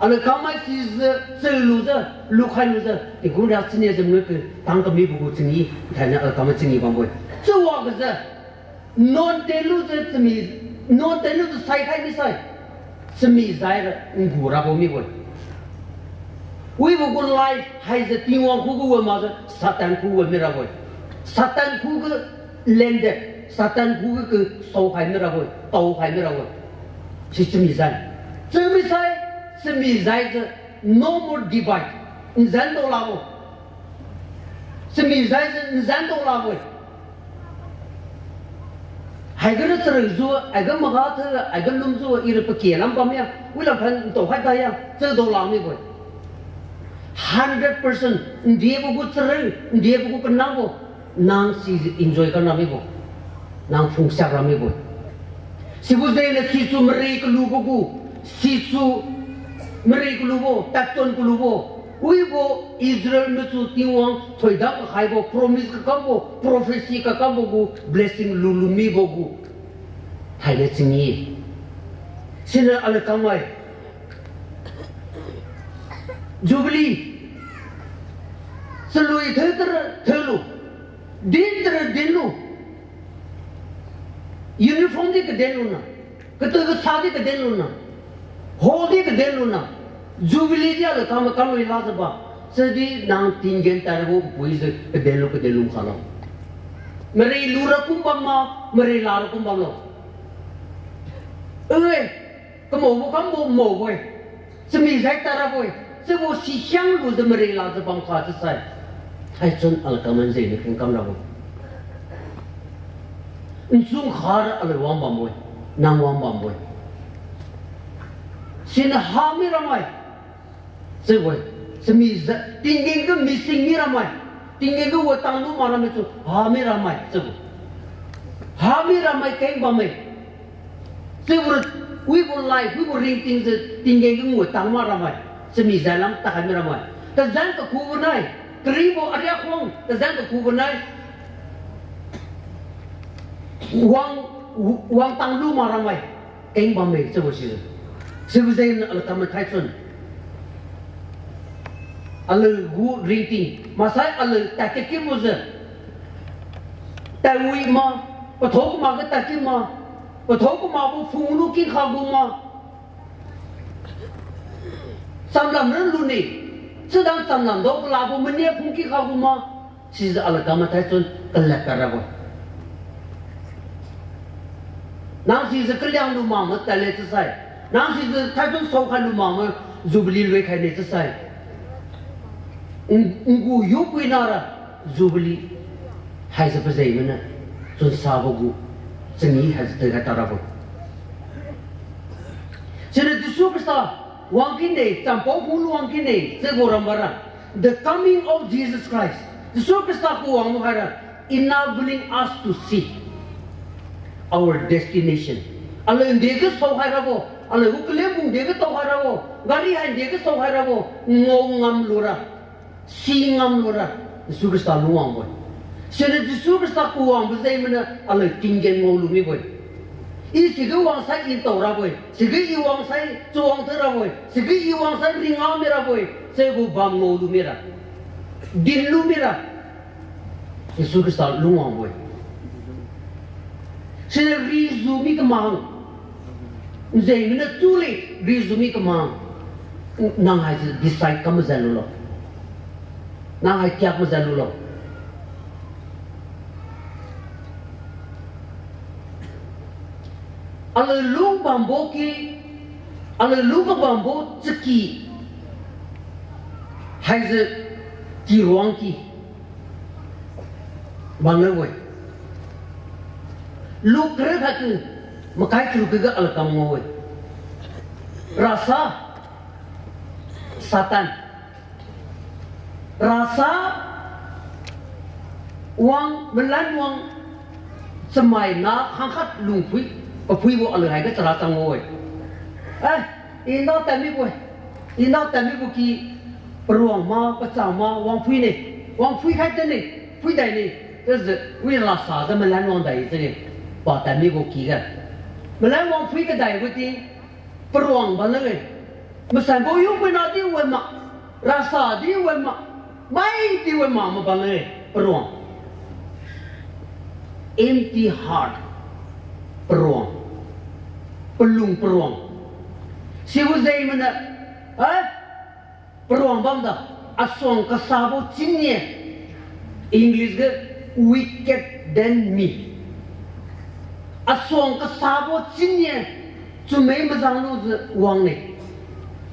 aliu kangmai sijiu, chiulujiu, lukhai lujiu, tingkum riak chinijiu mangiu ke tang kamibo gu changee, thainai aliu kangmai changee bambo-e. Chiuwa gajiu, nuan tenlujiu chami, nuan tenlujiu saikhai misai, chami jaira ngu rabo mibo-e. Wibo gu life haijiu Tingwang khuga wa makjiu Satan khuga wa mirabo-e. Satan khuga lende, Satan khuga ke saokhai mirabo-e, taokhai mirabo-e. Si chami jai. Chami sai, chami jaijiu no more divide. Nzan dao lakbo. Chami jaijiu nzan dao lakbo-e. Haiga ra chariujiu, haiga maga thiu, haiga lumjiu, ira pake lam bamme, wilam phan ntao khai taya, chiu dao lak mibo-e. Hundred percent, ndebo gu chariu, ndebo gu kanambo, nang sijiu enjoy kam ra mibo, nang phungsiak ra mibo-e. Sibo jengniu situ mari kalubo gu, situ mari kalubo, tadton kalubo, wibo Israel machu Tingwang thoidam kakhaibo, promise kakambo, prophecy kakambo gu blessing lulu mibo gu thainai changee. Siniu aliu kangmai Jubilee, chalui thiu tara thiulu, din tara dinlu, uniform di kaden luna, katu kasa di kaden luna, hall di kaden luna, Jubilee di aliu kangmai kamlui lajiu ba, chiudi nang tinggen tadbo puijiu kadenlu kadenlu khalo. Mari lura kum bam ma, mari lara kum bamlo. E, kamaobo kambo maobo-e. Chami jai tarabo-e. Chiubo sihiang lujiu mari lajiu bam kha chiusai, thaichun aliu kangmai jengniu kheng kam rabo-e. Nchun khara aliu wang bambo-e, nang wang bambo-e. Siniu hami ramai chiubo-e, chami jai, tinggen ga mising mi ramai, tinggen ga watang lu mak ramai chu hami ramai chiubo. Hami ramai keng bamme. Chiubo, wibo life, wibo ringtingjiu tinggen ga watang mak ramai, chami jai lam takhai mi ramai. Tazan kakhubo nai, karibo ariak khuang, tazan kakhubo nai, wang, wangtang lu mak ramai keng bamme chiubo si. Sibo jengniu aliu kangmai thaichun, aliu gu ringting maksai aliu tadkibo jiu, tadwi ma, pathao kamak ga tadki ma, pathao kamakbo phunglu kinkha gu ma, chamlam ra lune, chidang chamlam dao kalabo mania phung kinkha gu ma, sijiu aliu kangmai thaichun kalad tad rabo-e. Nang sijiu kaliang lu mak ma tadle chiusai, nang sijiu thaichun saokhai lu mak ma, Jubilee lui khaine chiusai, n- ngu hiupuina ra Jubilee haijiu pajeng maniu, chunsabo gu changi haijiu tadkhai tarabo. Siniu Jesu Khrista wang kine, champao gu wang kine chiubo rambara, the coming of Jesus Christ. Jesu Khrista ku wangbo haira enabling us to see our destination. Aloi nde ga saokhai rabo, aloi gu kalem bung nde ga taokhai rabo, gari hai nde ga saokhai rabo, ngao ngam lura, si ngam lura, Jesu Khrista lungwangbo-e. Siniu Jesu Khrista ku wangbo jeng maniu aloi tinggen ngao lu mibo-e. I siga wangsai I tao rabo-e, siga I wangsai chawang thao rabo-e, siga I wangsai ringa mi rabo-e, chiubo bam ngao lu mira, din lu mira, Jesu Khrista lungwangbo-e. Siniu rijiu mi kamang, nzeng maniu tuli rijiu mi kamang, nang haise decide kam maza lulo, nang hai tiak maza lulo. Aloi lung bambo ki, aloi lung kabambo chaky, haijiu kiruang ki bamlabo-e. Luk kariu khat tu, makai charuk kiga alakam ngao-e. Rasa, Satan. Rasa wang, malan wang, chamai na khangkhat lungphui, paphuibo aloi haiga chara chang ngao-e. Eh, I nao tadmibo-e, I nao tadmibo ki paruang ma, pachang ma, wangphuine, wangphui khai tane, phuidai ne, chiujiu wi rasa jiu malan wang dai chiu-e, pa tadmibo kiga. Malan wangphui kadaibo di, paruang bamla-e. Masanbo hiupuina di wan ma, rasa di wan ma, mai di wan ma mabam-e, paruang. Empty heart, paruang, palung paruang. Sibo jeng maniu, ha? Paruang bamda, asuang kasabo chinnia, English ga wicked than me. Asuang kasabo chinnia, chumai mazang lujiu wangne.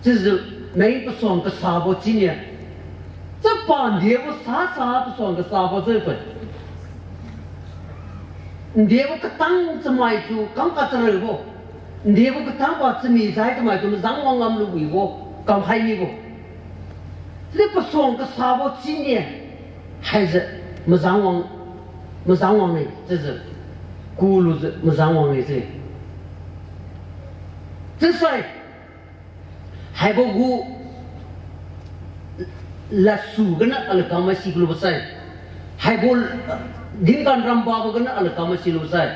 Chiujiu mai pasuang kasabo chinnia. Chapa ndibo sasa pasuang kasabo chiu-e. Ndibo katang chamai tu kam kacharabo. Ndibo katang pa chami sai chamai tu mazang wang ngam luwibo, kamkhai mibo. Chiudi pasuang kasabo chinnia, haijiu mazang wang, mazang wangne chiujiu, kulujiu mazang wangne chiu-e. Chiusai, haibo gu ladsu gana alakam mai si kalubo sai, haibo dinkan rambabo gana alakam mai silubo sai,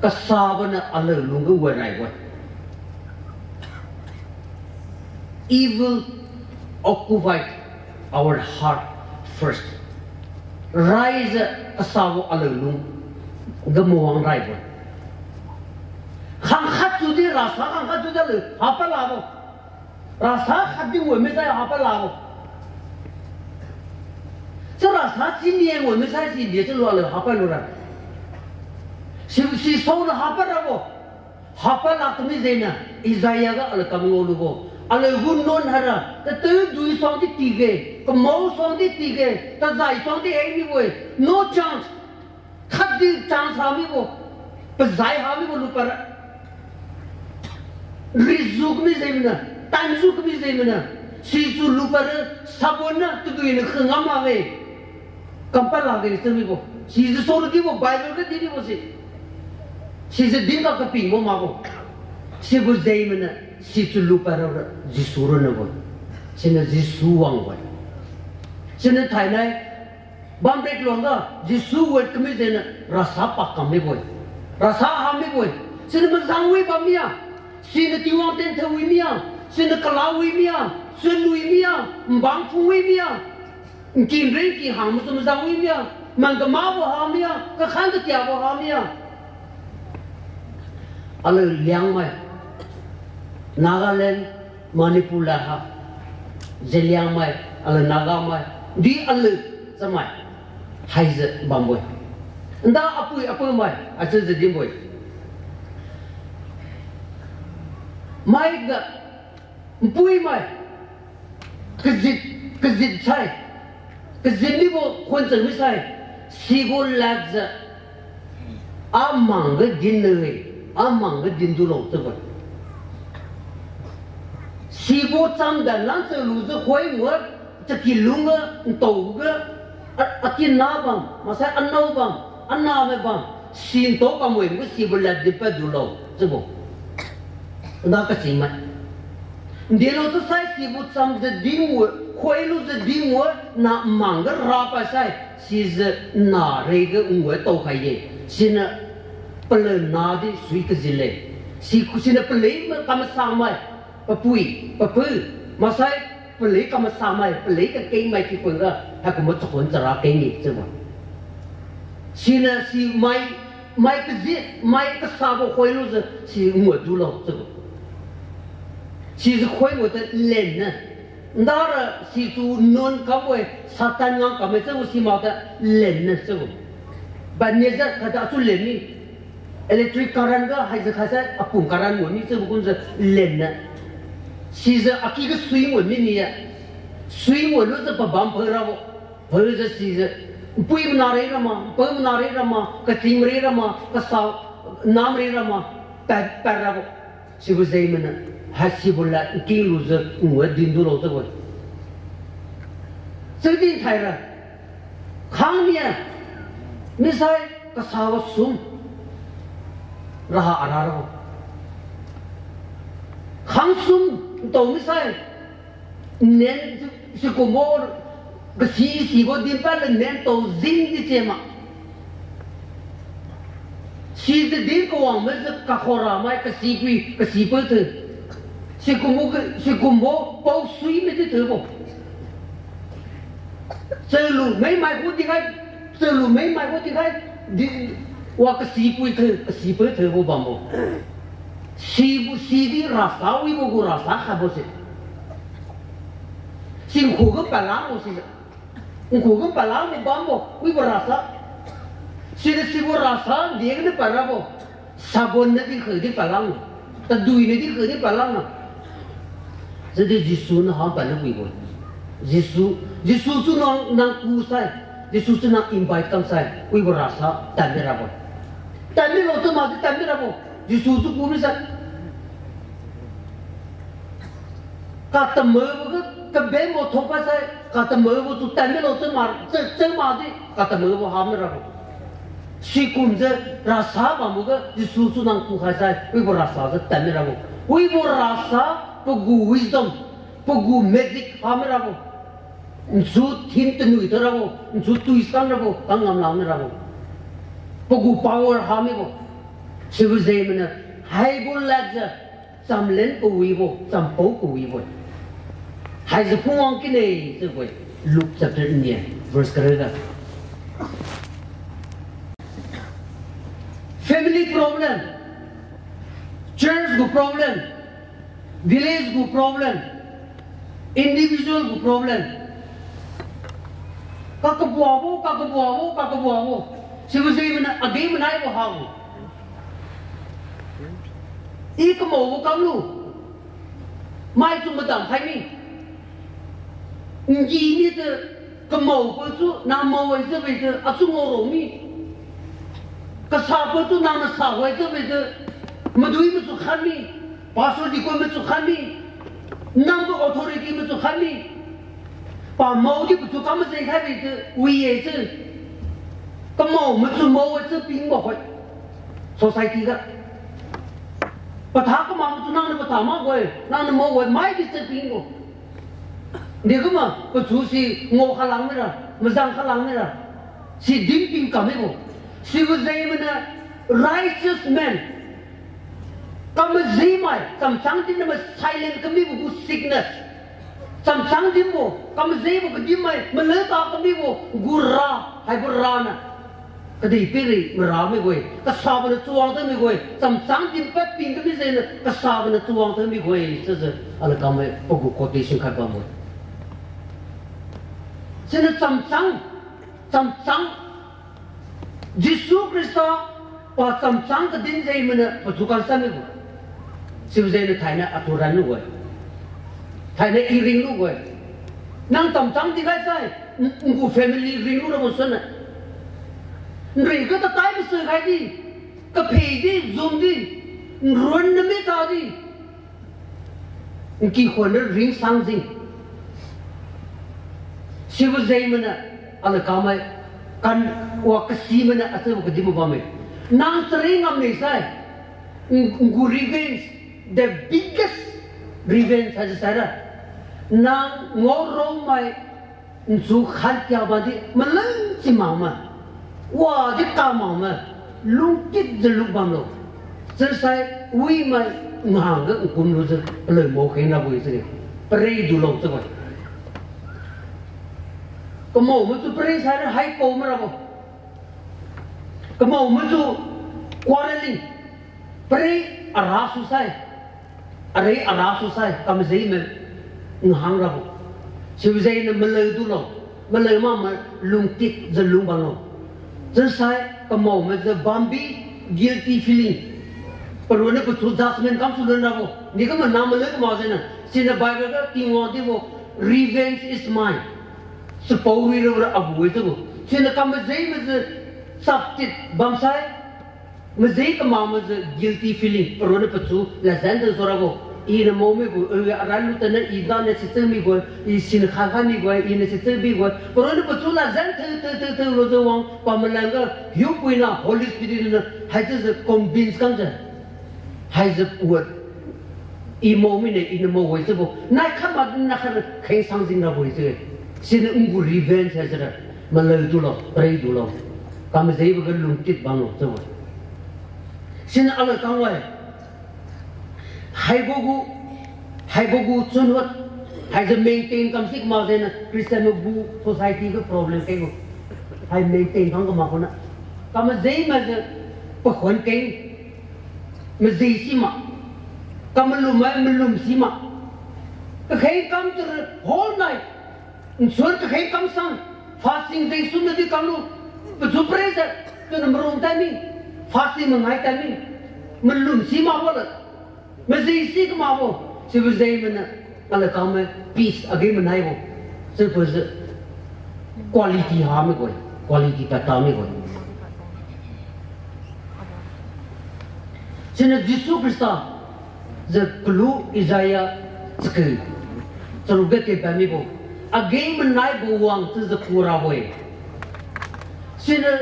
kasaboniu aloi lungga wan raibo-e. Evil occupy our heart first. Raijiu kasabo aloi lungga mawang raibo-e. Khangkhat chiudi rasa khangkhat chiudi aliu hapad lakbo. Rasa khatdi wan misai hapad lakbo. Chiu rasa chinnia wan misai si nde chiulu aliu hapad lura. Si, si saoniu hapad rabo. Hapad lak kami jengniu, Isaiah ga aliu kam ngao lubo, aliu gu nuan haira, tatu dui suangdi tige, kamao suangdi tige, tazai suangdi heng mibo-e, no chance. Khatdi chance ha mibo, pazai ha mibo lupad ra. Rijiu kami jengniu, tanjiu kami jengniu, sichiu lupad ra, sabonniu tadui niu khangam makge. Kampad lakge chiu mibo. Sijiu saoniu dibo, Bible ga di mibo se. Sijiu dinga kapingbo makbo. Sibo jengniu, sichiu lupad ra, Jesu ronna bo. Siniu Jesu wangbo-e. Siniu thainai, bamrek luangga, Jesu wet kami jengniu, rasa pakam mibo-e. Rasa ha mibo-e. Siniu mazang wi bam mia. Siniu Tingwang tenthe wi mia. Siniu kala wi mia. Sun wi mia. Mbang phu wi mia. Nkinreng ki hang masu mazang wi mia, man kamakbo ha mia, kakhan katiabo ha mia. Aliu Liangmai, Nagaland, Manipur lad ha, Zeliangmai, aliu Nagamai, di aliu chamai, haijiu bambo-e. Nda apui apaumai, achiujiu dinbo-e. Maiga, npuimai, Kajit, kajit sai, kajit mibo khon chang mi sai, sibo ladjiu, amang ga din ne, amang ga din dulo chiubo. Sibo chamdan lan chalu jiu khoi ngua, chaki lung ga, ntao ga, a, akina bam, maksai anao bam, aname bam, si ntao kamwe ga sibo lad di pad dulo chiubo. Na kachimai. Ndelo tu sai sibo cham jiu dingwa, khoilu jiu dingwa, na mang ga ra pa sai, sijiu na rega ngwa tao khai ye. Siniu palana di sui kajin le. Si, siniu palei ma kamasamai, papui, papu, maksai palei kamasamai, palei kakengmai kiu pun ga, haikumbo chakhuan chara keng ni chiubo. Siniu si mai, mai kajit, mai kasabo khoilu jiu, si ngwa dulo chiubo. Sijiu khoi ngwa ta lenna. Ndara situ nuan kambo-e, Satan ngang kamme chiubo si mak ta lenna chiubo. Ba niajiu kata chu len mi. Electric current ga haijiu khaisai apum current ngwa mi chiubo kumjiu lenna. Sijiu aki ga sui ngwa mi ni-e. Sui ngwa lujiu pabam pheu rabo. Pheujiu sijiu, npui mana rei rama, npui mana rei rama, kachim rei rama, kasa nam rei rama, pad, pad rabo. Sibo jeng maniu, hasibo lad nking lujiu ngwa din dulo chiubo. Chiudi thaira, khangnia, misai kasabo sum, raha ara rabo. Khangsum ntao misai, nen sikumbo, kasi sibo dinpad le nen tao jing di chiema. Sijiu din kawang majiu kakhora mai kasipui, kasipui thiu. Sikumbo, sikumbo pao sui midi thiubo. Chalu mei mai gu dikhai, chalu mei mai gu dikhai, di, wa kasipui thiu, kasipui thiubo bambo. Sibo, sidi rasa wibo gu rasa khaibo se. Si nkhu ga palang bo si. Nkhu ga palang bo bambo, wibo rasa. Sidi sibo rasa, diak ni parabo. Sabon nadi khadi palang. Tadui nadi khadi palang na. Chiudi Jesu niu ha paniu wibo. Jesu, Jesu tu nang, nang ku sai. Jesu tu nang invite kam sai. Wibo rasa, tadmi rabo. Tadmilo tu makdi tadmi rabo. Jesu tu ku mi sai. Katamabo ga, kabenbo thokpa sai, katamabo tu tadmilo tu ma, chi, chi makdi, katamabo hami rabo. Sikumjiu rasa bambo ga, Jesu tu nang kukhai sai, wibo rasa jiu tadmi rabo. Wibo rasa, pagu wisdom, pagu magic hami rabo. Nsu thin tanui tu rabo, nsu tui san rabo, kangam lam ni rabo. Pagu power hamibo. Sibo jeng maniu, haibo ladjiu, chamlen kawibo, champao kawibo. Haijiu phungwang kine, chiubo-e. Luke chapter nine, verse kariu ga. Family problem, church gu problem, village gu problem, individual gu problem. Kakabuabo, kakabuabo, kakabuabo. Sibo jeng maniu agi manaibo habo. I kamaobo kamlu. Maitu madam khai mi. Ngi mitu kamaobo tu, nang mao-e chiubi tu, achu ngao ro mi. Kasabo tu, nang nasa-e chiubi tu, madui machu khan mi. Pastor deacon machu khan mi. Nang gu authority machu khan mi. Pamaodi pachu kam majeng khaibi tu, wi-e chiu. Kamao machu mao-e chiu pingbo khoi. Society ga. Patha kamao machu nangniu patha makbo-e, nangniu mao-e, mai di chiu pingbo. Dekumbo, pachu si ngao khalang mira, majang khalang mira. Si dinping kam mibo. Sibo jeng maniu righteous man. Kamajimai, chamchang din nama silent kamibo gu sickness. Chamchang dinbo, kamajibo kadinmai, maleka kamibo gu ra, haibo ra niu. Kadihpiri mara mibo-e, kasabo niu chawang tamibo-e, chamchang din padping kami jengniu, kasabo niu chawang tamibo-e, chiujiu, aliu kamai pagu quotation khat bambo-e. Siniu chamchang, chamchang, Jesu Khrista pa chamchang kadin jeng maniu pachu kansan mibo. Sibo jengniu thainai atu ran lubo-e. Thainai i ring lubo-e. Nang chamchang di khai sai, n-, ngu family ringlu rabo suna. Nring katatai masu khai di, kaphe di, zum di, nrun nami ta di. Nki khuan ra ring sang jing. Sibo jeng mana, ala kamai, kan wa kasi mana, achiubo kadi mo bamme. Nang chari ngam ni sai, n-, ngu revenge, the biggest revenge haise saira. Nang ngao rong mai, nsu khan kia ba di, malang chi mak ma. Wa di ka mak ma, lungkit je lung bamlo. Chiusai, wi mai, ngahang ga nkum lu je, paloi mo kheng rabo-e chiu. Pare dulo chiu ba. Kamao machu pare saira hai ko ma rabo. Kamao machu quarreling. Pare ara su sai. Are ara su sai. Kamajeng ma ngahang rabo. Sibojeng niu malou dulo. Malou mak ma lungkit je lung bamlo. Chiusai kamao majiu bambi guilty feeling. Paronna pachu judgment kamsu lun rabo. Ni kama na malou kama jengniu. Siniu Bible ga Tingwang dibo, revenge is mine. Chapao wi ra ra agu-e chiubo. Siniu kamajeng majiu chaptit bamsai. Majeng kamak majiu guilty feeling. Paronna pachu lajen de su rabo. Iniu mao mibo, eh, aran lu tadniu i daniu sichiu mibo, i siniu kha kha mibo, iniu sichiu mibo. Paronna pachu lajen theu theu theu theu lujiu wang, pamalan ga, hiupuina, Holy Spirit niu, haichiujiu convince kamjiu. Haijiu word. I mao mine, iniu mao-e chiubo. Nai khat ma nai khat kheng sang jing rabo-e chiu-e. Siniu ngu revenge haisira. Malou dulo, pray dulo. Kamajengbo ga lungkit bamlo chiubo. Siniu alakang wai. Haibo gu, haibo gu chunwat. Haijiu maintain kamsi kama jengniu Christian magu society ga problem kengbo. Hai maintain khang kama khona. Kamajeng majiu pakhuan keng. Maji sima. Kamalum mai malum sima. Kakheng kam tu whole night. Nsuan kakheng kam sang. Fasting jeng sum nadi kamlu. Pachu pray jiu. Tuna marung timing. Fasting mangai timing. Malum simakbo la. Maji si kamabo. Sibo jeng mana. Alakang mai peace agi manaibo. Chiubo jiu quality ha mibo-e. Quality pata mibo-e. Siniu Jesu Khrista jiu kalu Isaiah chakiu charuk ga kenpad mibo. Agi manaibo wang chiujiu kurabo-e. Siniu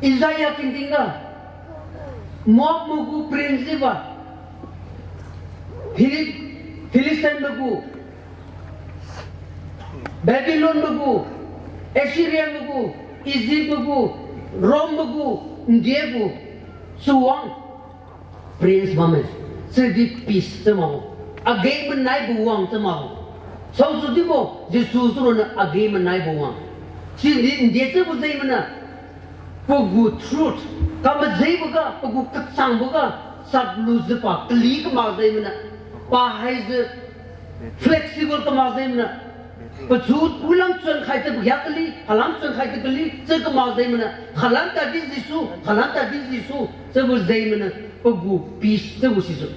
Isaiah kengting ga, Moab maigu prince jiubo, Philip-, Philistine maigu, Babylon maigu, Assyria maigu, Egypt maigu, Rome maigu, ndia gu, suang prince bamme, sidi peace chiu makbo. Agi manaibo wang chiu makbo. Saosu dibo, Jesu suronna agi manaibo wang. Sidi ndia chiubo jeng mana, pagu truth, kamajengbo ga, pagu kachangbo ga, saplujiu pa kali kamak jeng mana, pa haijiu flexible kamak jeng mana, pachu pulam chun khai ta pagya kali, khalam chun khai ta kali, chiu kamak jeng mana, khalam tadi Jesu, khalam tadi Jesu, chiubo jeng mana, pagu peace chiubo sisu.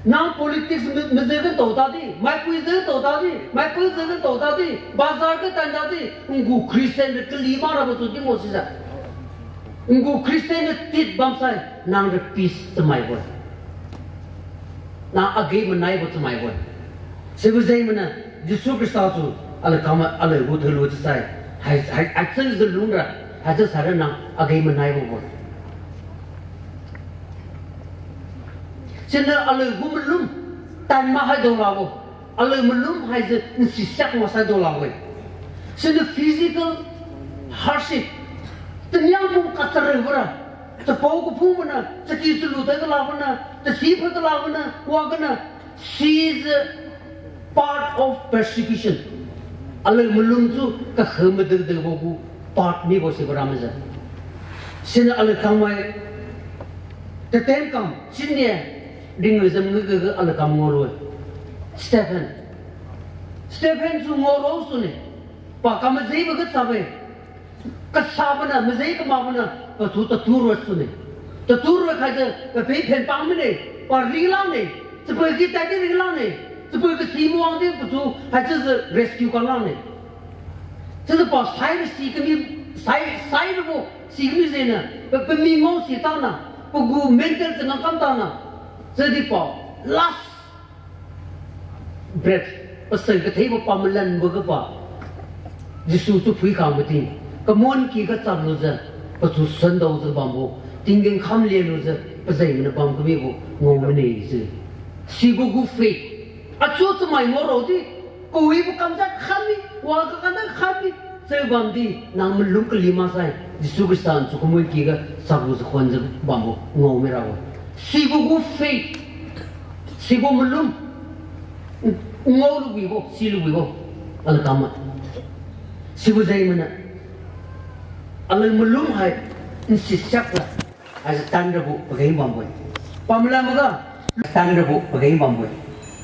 Nang politics ma-, majiu ga tao tadi, maipui jiu ga tao tadi, maipui jiu ga tao tadi, bazar ga tan tadi, ngu Christian ra kali mak rabo tu di mo sijiu. Ngu Christian ra tit bamsai, nang ra peace chamaibo-e. Nang agi manaibo chamaibo-e. Sibo jeng mana, Jesu Khrista su, alakang mai, aloi gu thulu chiusai. Hai, hai, haichiujiu lungra, haichiu saira nang agi manaibo-e. Siniu aloi gu malum, tan mahai dao lakbo. Aloi malum haise nsi siak masai dao lakbo-e. Siniu physical hardship. Taniang pum kachariubo ra. Chapao kaphung mana, chaki chalu tai kalak mana, tasi phai kalak mana, wa gana, sijiu part of persecution. Aloi malum su kakheu madeu deubo gu part mibo sibo ramajiu. Siniu alakang mai, taten kam, siniu, ringui jam ngui ga alakang ngaolu-e. Stephen. Stephen su ngaolu sune. Pa kamajengbo ga chabe. Kasaboniu, majeng kamakboniu, pachu tatu roi sune. Tatu roi khaijiu, papei phen pang mine, pa ringlang ne, chapagi tadi ringlang ne, Tabui kasi muang di pachu haichiujiu rescue kam lakne. Chiujiu pa sai ra si kami, sai, sai rabo si kami jengniu, pa, pami ngao si tana, pagu mental changam kam tana, chiudi pa last breath, pasai kathebo pa malanbo ga pa, Jesu tu phuikhang mating, kamuan kyga chaplujiu, pachu sandaojiu bambo, tinggen kham lelujiu, pajeng maniu bam kamibo ngao mine jiu. Sibo gu faith. Achu chamai ngao rao di, kawibo kamjiu khatmi, wa kakana khatmi, cheu bamdi, nang malum kali maksai, Jesu Khrista nchu kamuan kyga chaplujiu khuanjiu bambo ngao mirabo. Sibo gu faith, sibo malum, ngao luwibo, si luwibo, alakama. Sibo jeng maniu, aleng malum hai, nsi siakla, haise tanrabo pageng bambo-e. Pamlam maga, tanrabo pageng bambo-e.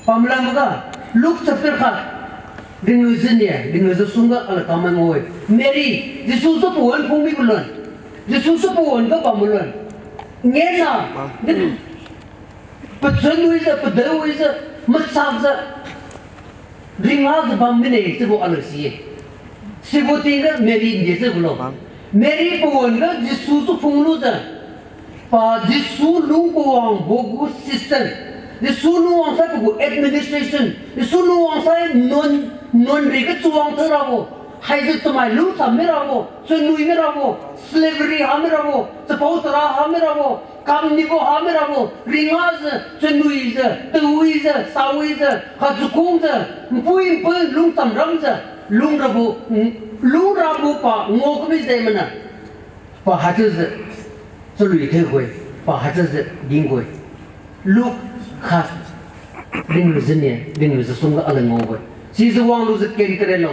Pamlam maga, Luke chapter khat, ringlujiu nia, ringlujiu sungga alakama ngao-e. Mary, Jesu su pawan phungmibo lon. Jesu su pawan ga bambo lon. Ngena, din, pachun wijiu, padao wijiu, machakjiu, ringajiu bam mine chiubo aleng si-e. Sibo tingga Mary nde chiubo lo. Mary pawan ga Jesu su phunglujiu, pa Jesu lung kawangbo gu system, Jesu lung wangsai pagu administration, Jesu lung wangsai nuan, nuan ri kachuwang thao rabo, haijiu chamai lungcham mirabo, chunwi mirabo, slavery ha mirabo, chapao chara ha mirabo, kamnibo ha mirabo, ringajiu, chunwijiu, tawijiu, sawijiu, khajakungjiu, npui npui lungcham ramjiu, lungrabo, lungrabo pa ngao kami jeng maniu, pa haichiujiu chalui thengkui, pa haichiujiu dingkui. Luke khat, ringlujiu nia, ringlujiu sungga aleng ngaobo-e. Sijiu wanglujiu ken karenlo.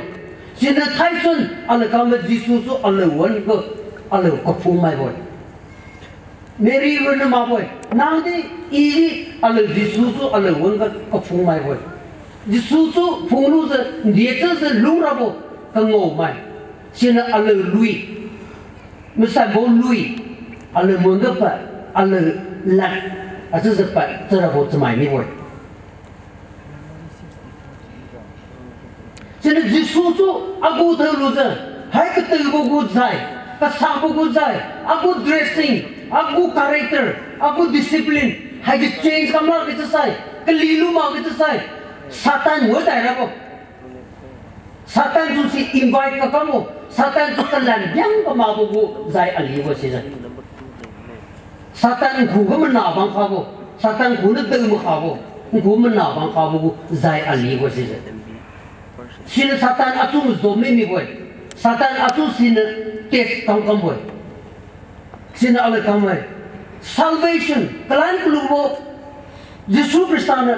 Siniu thaichun alakama Jesu su aleng wan-ga, aleng kaphung maibo-e. Mary ronna makbo-e, nangdi, idi, aleng Jesu su aleng wan-ga kaphung maibo-e. Jesu su phunglujiu, nde chiujiu lungrabo, kangao mai. Siniu aleng lui, masanbo lui, aleng wan-ga pad, aleng lad, achiujiu pad, chiurabo chamai mibo-e. Siniu Jesu su agu thaolujiu, hai katiubo gu zai, kasabo gu zai, agu dressing, agu character, agu discipline, haidi change kam lakge chiusai, kalilu makge chiusai, Satan wadai rabo. Satan su si invite kakambo, Satan su kalan biang kamakbo gu zai alibo sijiu. Satan nkhuga mana bang khabo, Satan nkhu niu dao makhabo, nkhu mana bang khabo gu zai alibo sijiu. Siniu Satan achu mazo mi mibo-e, Satan achu siniu test kam kambo-e. Siniu aleng kam-e. Salvation, kalan kalubo, Jesu Khrista niu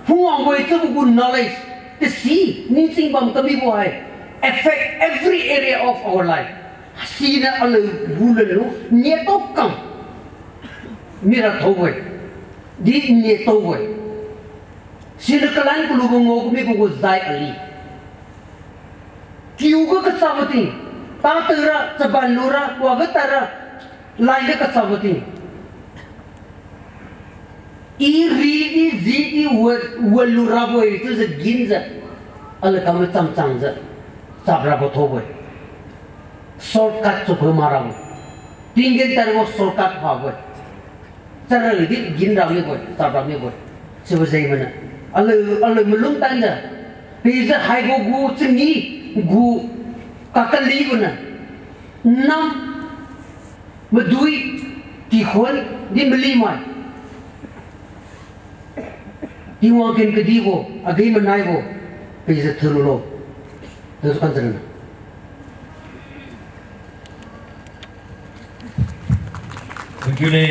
phungwangbo-e chiubo gu knowledge, tasi, ningching bam kamibo hai, affect every area of our life. Siniu aleng gu lanlu, niatao kam mira thaobo-e, di niataobo-e. Siniu kalan kalubo ngao kamibo gu zai ali. Kiuga kachabo ting, tatadra, chaban lura, waga tadra, laiga kachabo ting. I ridi, jidi, wa, walurabo-e chiujiu ginjiu, aleng kam chamchangjiu, chap rabo thaobo-e. Shortcut su phui marabo. Tinggen tadbo shortcut phabo-e. Chara di ginra mibo-e, chapra mibo-e. Sibo jeng maniu, aleng, aleng malum tanjiu, pijiu haibo gu changi gu kakalibo niu, nam, madui, kikhun di malimai, Tingwang ken kadibo, agi-manaibo, pijiu thululo. Thank you ne. Thank you ne.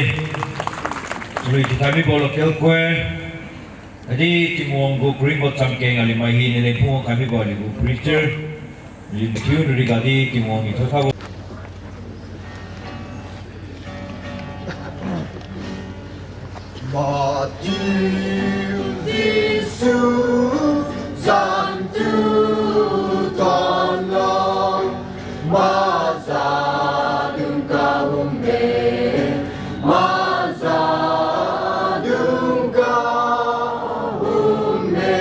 Chalui thikhai mibo local choir, khatdi Tingwang gu karingbo chamkeng aliu mai hina leng phungwang khai mibo aliu gu preacher, aliu mathiu nari gadi Tingwang niu thuokhaibo. Mathiu Jesu zan tu tan la, mazadung kahum me, mazadung kahum me.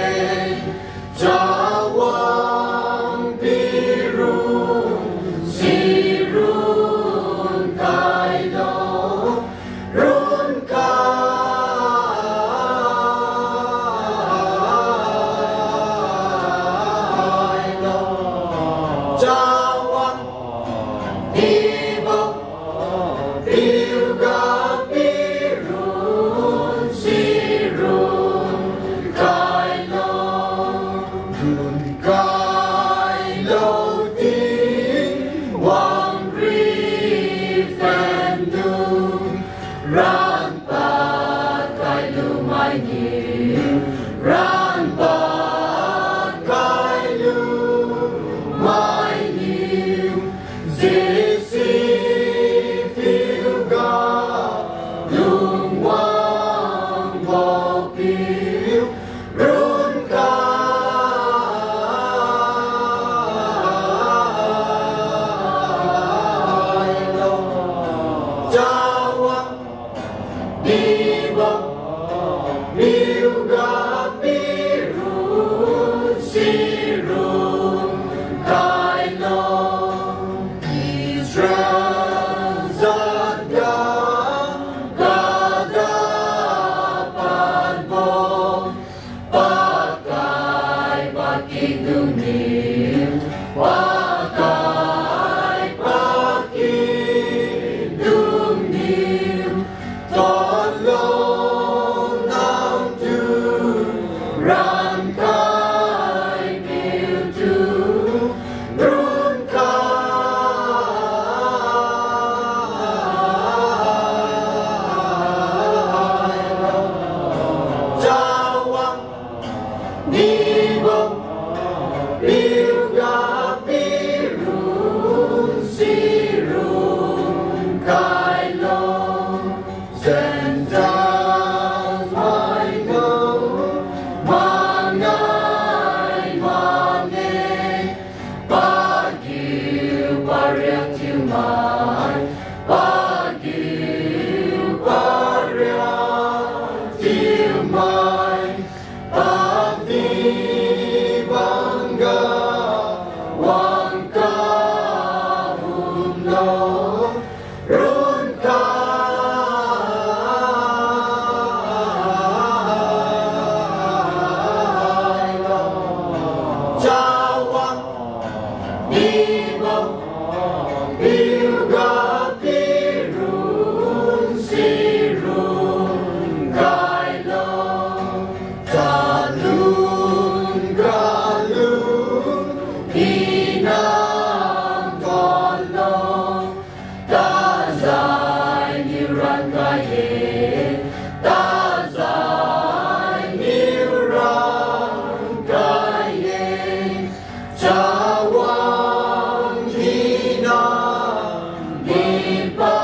Tawang pirun sirun khailo, run khailo. Tawang dibo, piuga pirun sirun khailo. Run khailo Tingwang riphen dung, ranpad khailu mainiu, ranpad khailu mainiu, Jesi piuga lungwangbo piu, run khailo. Tawang dibo, piuga pirun sirun khailo. Israel jatga kada padbo, pakai pakidungniu, pakai pakidungniu, tadlo nangtu rankhai piutu, run khailo. Tawang dibo, piuga pirun sirun khailo. Gentiles maitu mangai mane, pagiu pariak thiumai, pagiu pariak thiumai, padi bangga wang kahumlo, run khailo. Tawang dibo, piuga pirun sirun khailo. Chalun kalun hina kolo, tazai niu rankhai-e, tazai niu rankhai-e. Chawang hina mipa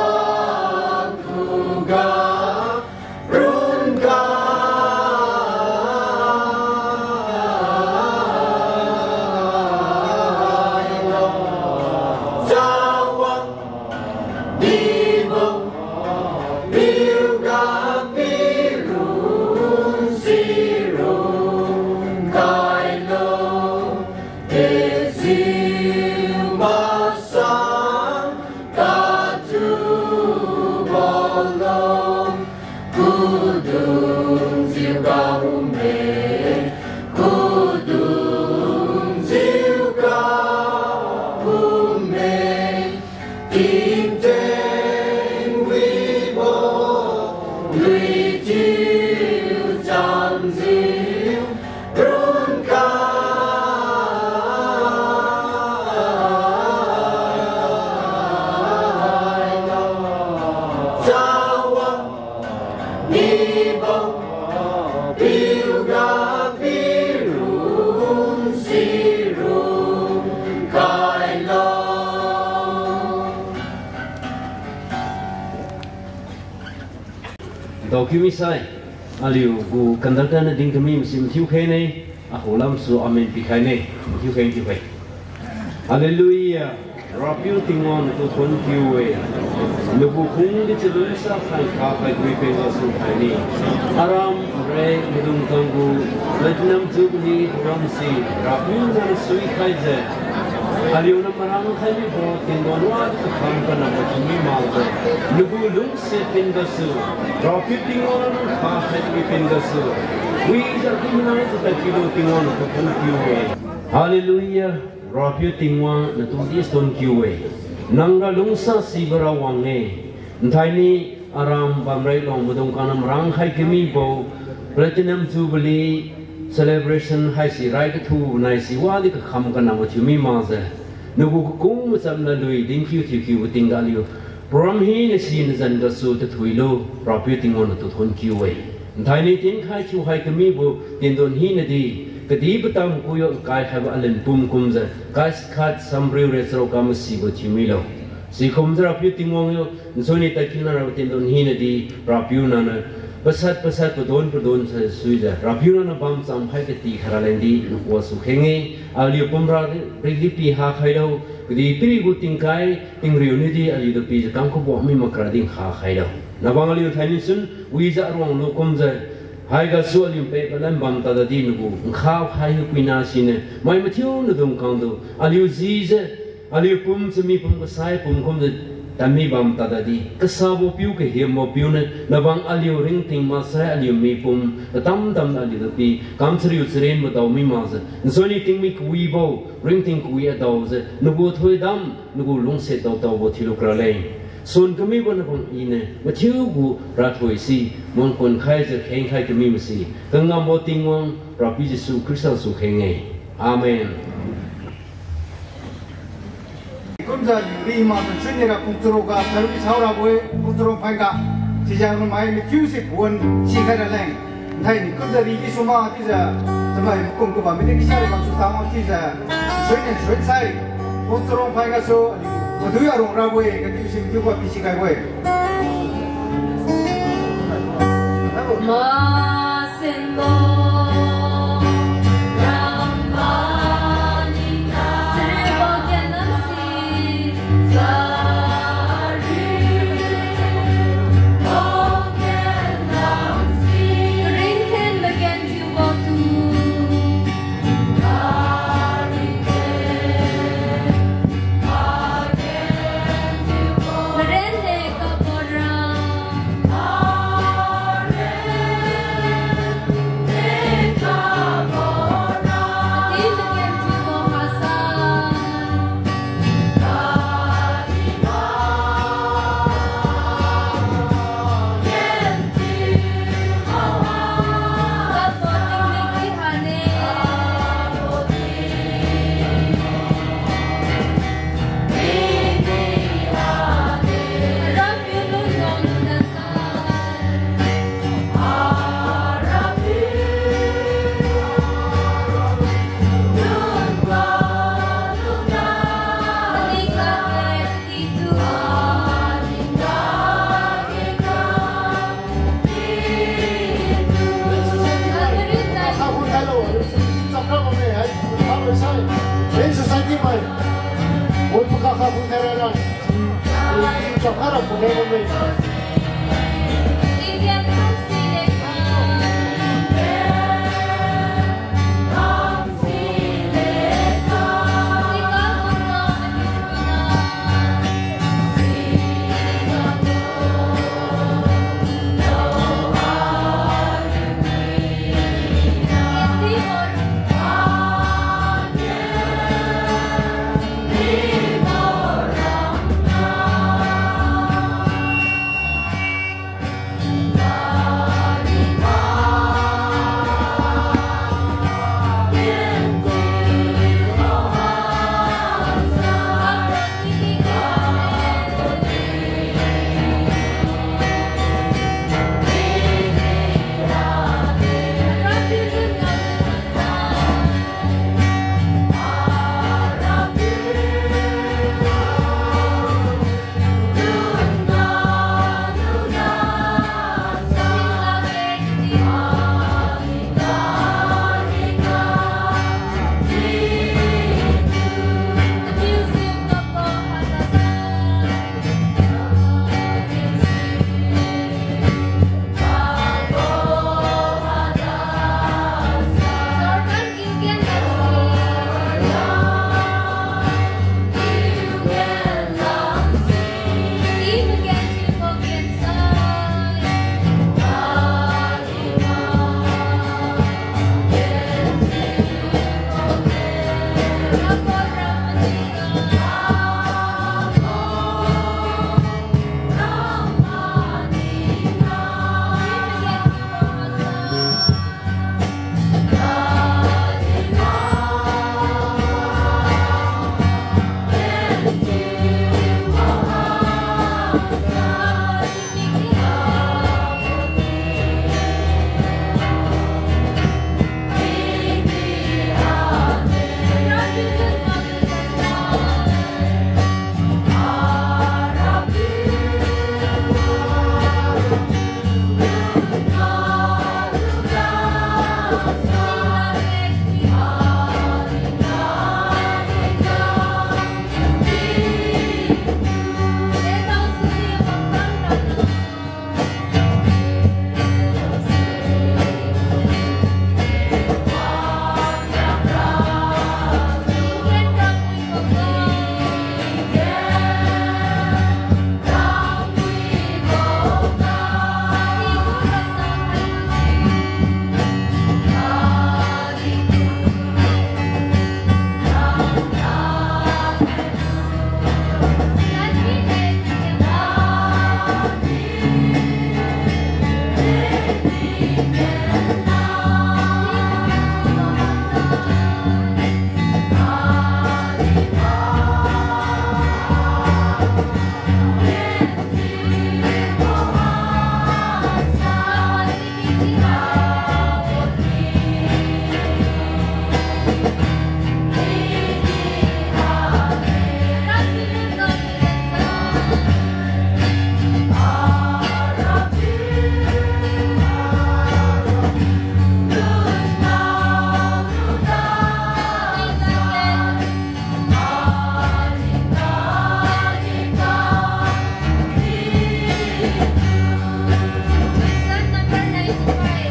khuga run khailo. Chawang dibo, piuga pirun sirun khailo. Dejiu masang katubolo, kudungjiu kahumme, kudungjiu kahumme. Tingtheng wibo luitiu chamjiu run khailo. Chawang dibo, piuga pirun sirun khailo. Daokiu misai, aliu gu conductor niu din kami masi mathiu khaine, akhu lamsu amen pikhaine, mathiu khai thiu khai. Hallelujah. Rapiu Tingwang natu thuon thiu-e. Nagu khungdi chalungsa khai kha khai gui peng gasu khaine. Aram Re, madung kanggu Platinum Jubilee program si Rapiu nang suikhaijiu, aliu na marang khai mibo tingdon wadi kakham kanambo thiumi makjiu, nagu lungsiat pin gasu, Rapiu Tingwang nang kha khai mi pin gasu, wijiu tingna tu tadkiulo Tingwang nang tu pun kiu-e. Hallelujah, Rapiu Tingwang natu di ston kiu-e. Nang ra lungsa sibo rawang-e. Nthaini aram bamrai long madung kanam rang khai kamibo Platinum Jubilee celebration haisi rai kathu naisi wadi kakham kanambo thiumi makjiu, nagu kakung macham lalui dinkiu thiukiubo tingga aliu program hina sina zan gasu tathuilo, Rapiu Tingwang natu thon kiu-e. Nthaini tinkhai thiukhai kamibo tingdon hinadi, kadi patam kuyo kai khaibo alen pum kumjiu, kai skhat samriu re charao ka masibo thiumilo. Sikumjiu Rapiu Tingwang yo, nsuini tadkiu nara tingdon hinadi, Rapiu nangniu pasat pasat padon padon sa suijiu, Rapiu nangniu bamcham khai katikhai raleng di nakhugasu kheng-e. Aliu pumra ri, ri di piha khailo, kadihpiri gu tingkai tingriu niudi aliutu pijiu kam kabuak mi makra di nkha khailo. Nabang aliu thaini sun wijiu aruang lu kumjiu, haigasu aliu peh palan bam tadadi nagu nkha khai hiupuina siniu mai mathiu nadung kangtu aliu jijiu, aliu pum chami pum kasai pum kumjiu tadmi bam tadadi, kasabo piu kahembo piuniu nabang aliu ringting maksai aliu mipum katam tamna aliutu pi kam chariu charenbo daomi makjiu, nsuini tingmi kawibo ringting kawi adaojiu nagu thoidam, nagu lungsiat daotaobo thiulu raleng, sun kamibo nabang Iniu mathiu gu rathoi si mangkun khaijiu kheng khai kami masi kangambo Tingwang Rapiu Jesu Khrista su kheng-e. Amen. Kumjiu ri ma tan suni ra kungcharo ga service hao rabo-e, kungcharo phai ga. Sijang rumai mathiu si puan sikhai raleng, nthai ni kumjiu ri di suma chiujiu, chamai makum kabam midi kisa ra bamsu tangma chiujiu, suini suisai, kungcharo phai gasu, madui arong rabo-e, kadi si mathiu ga pisikhaibo-e.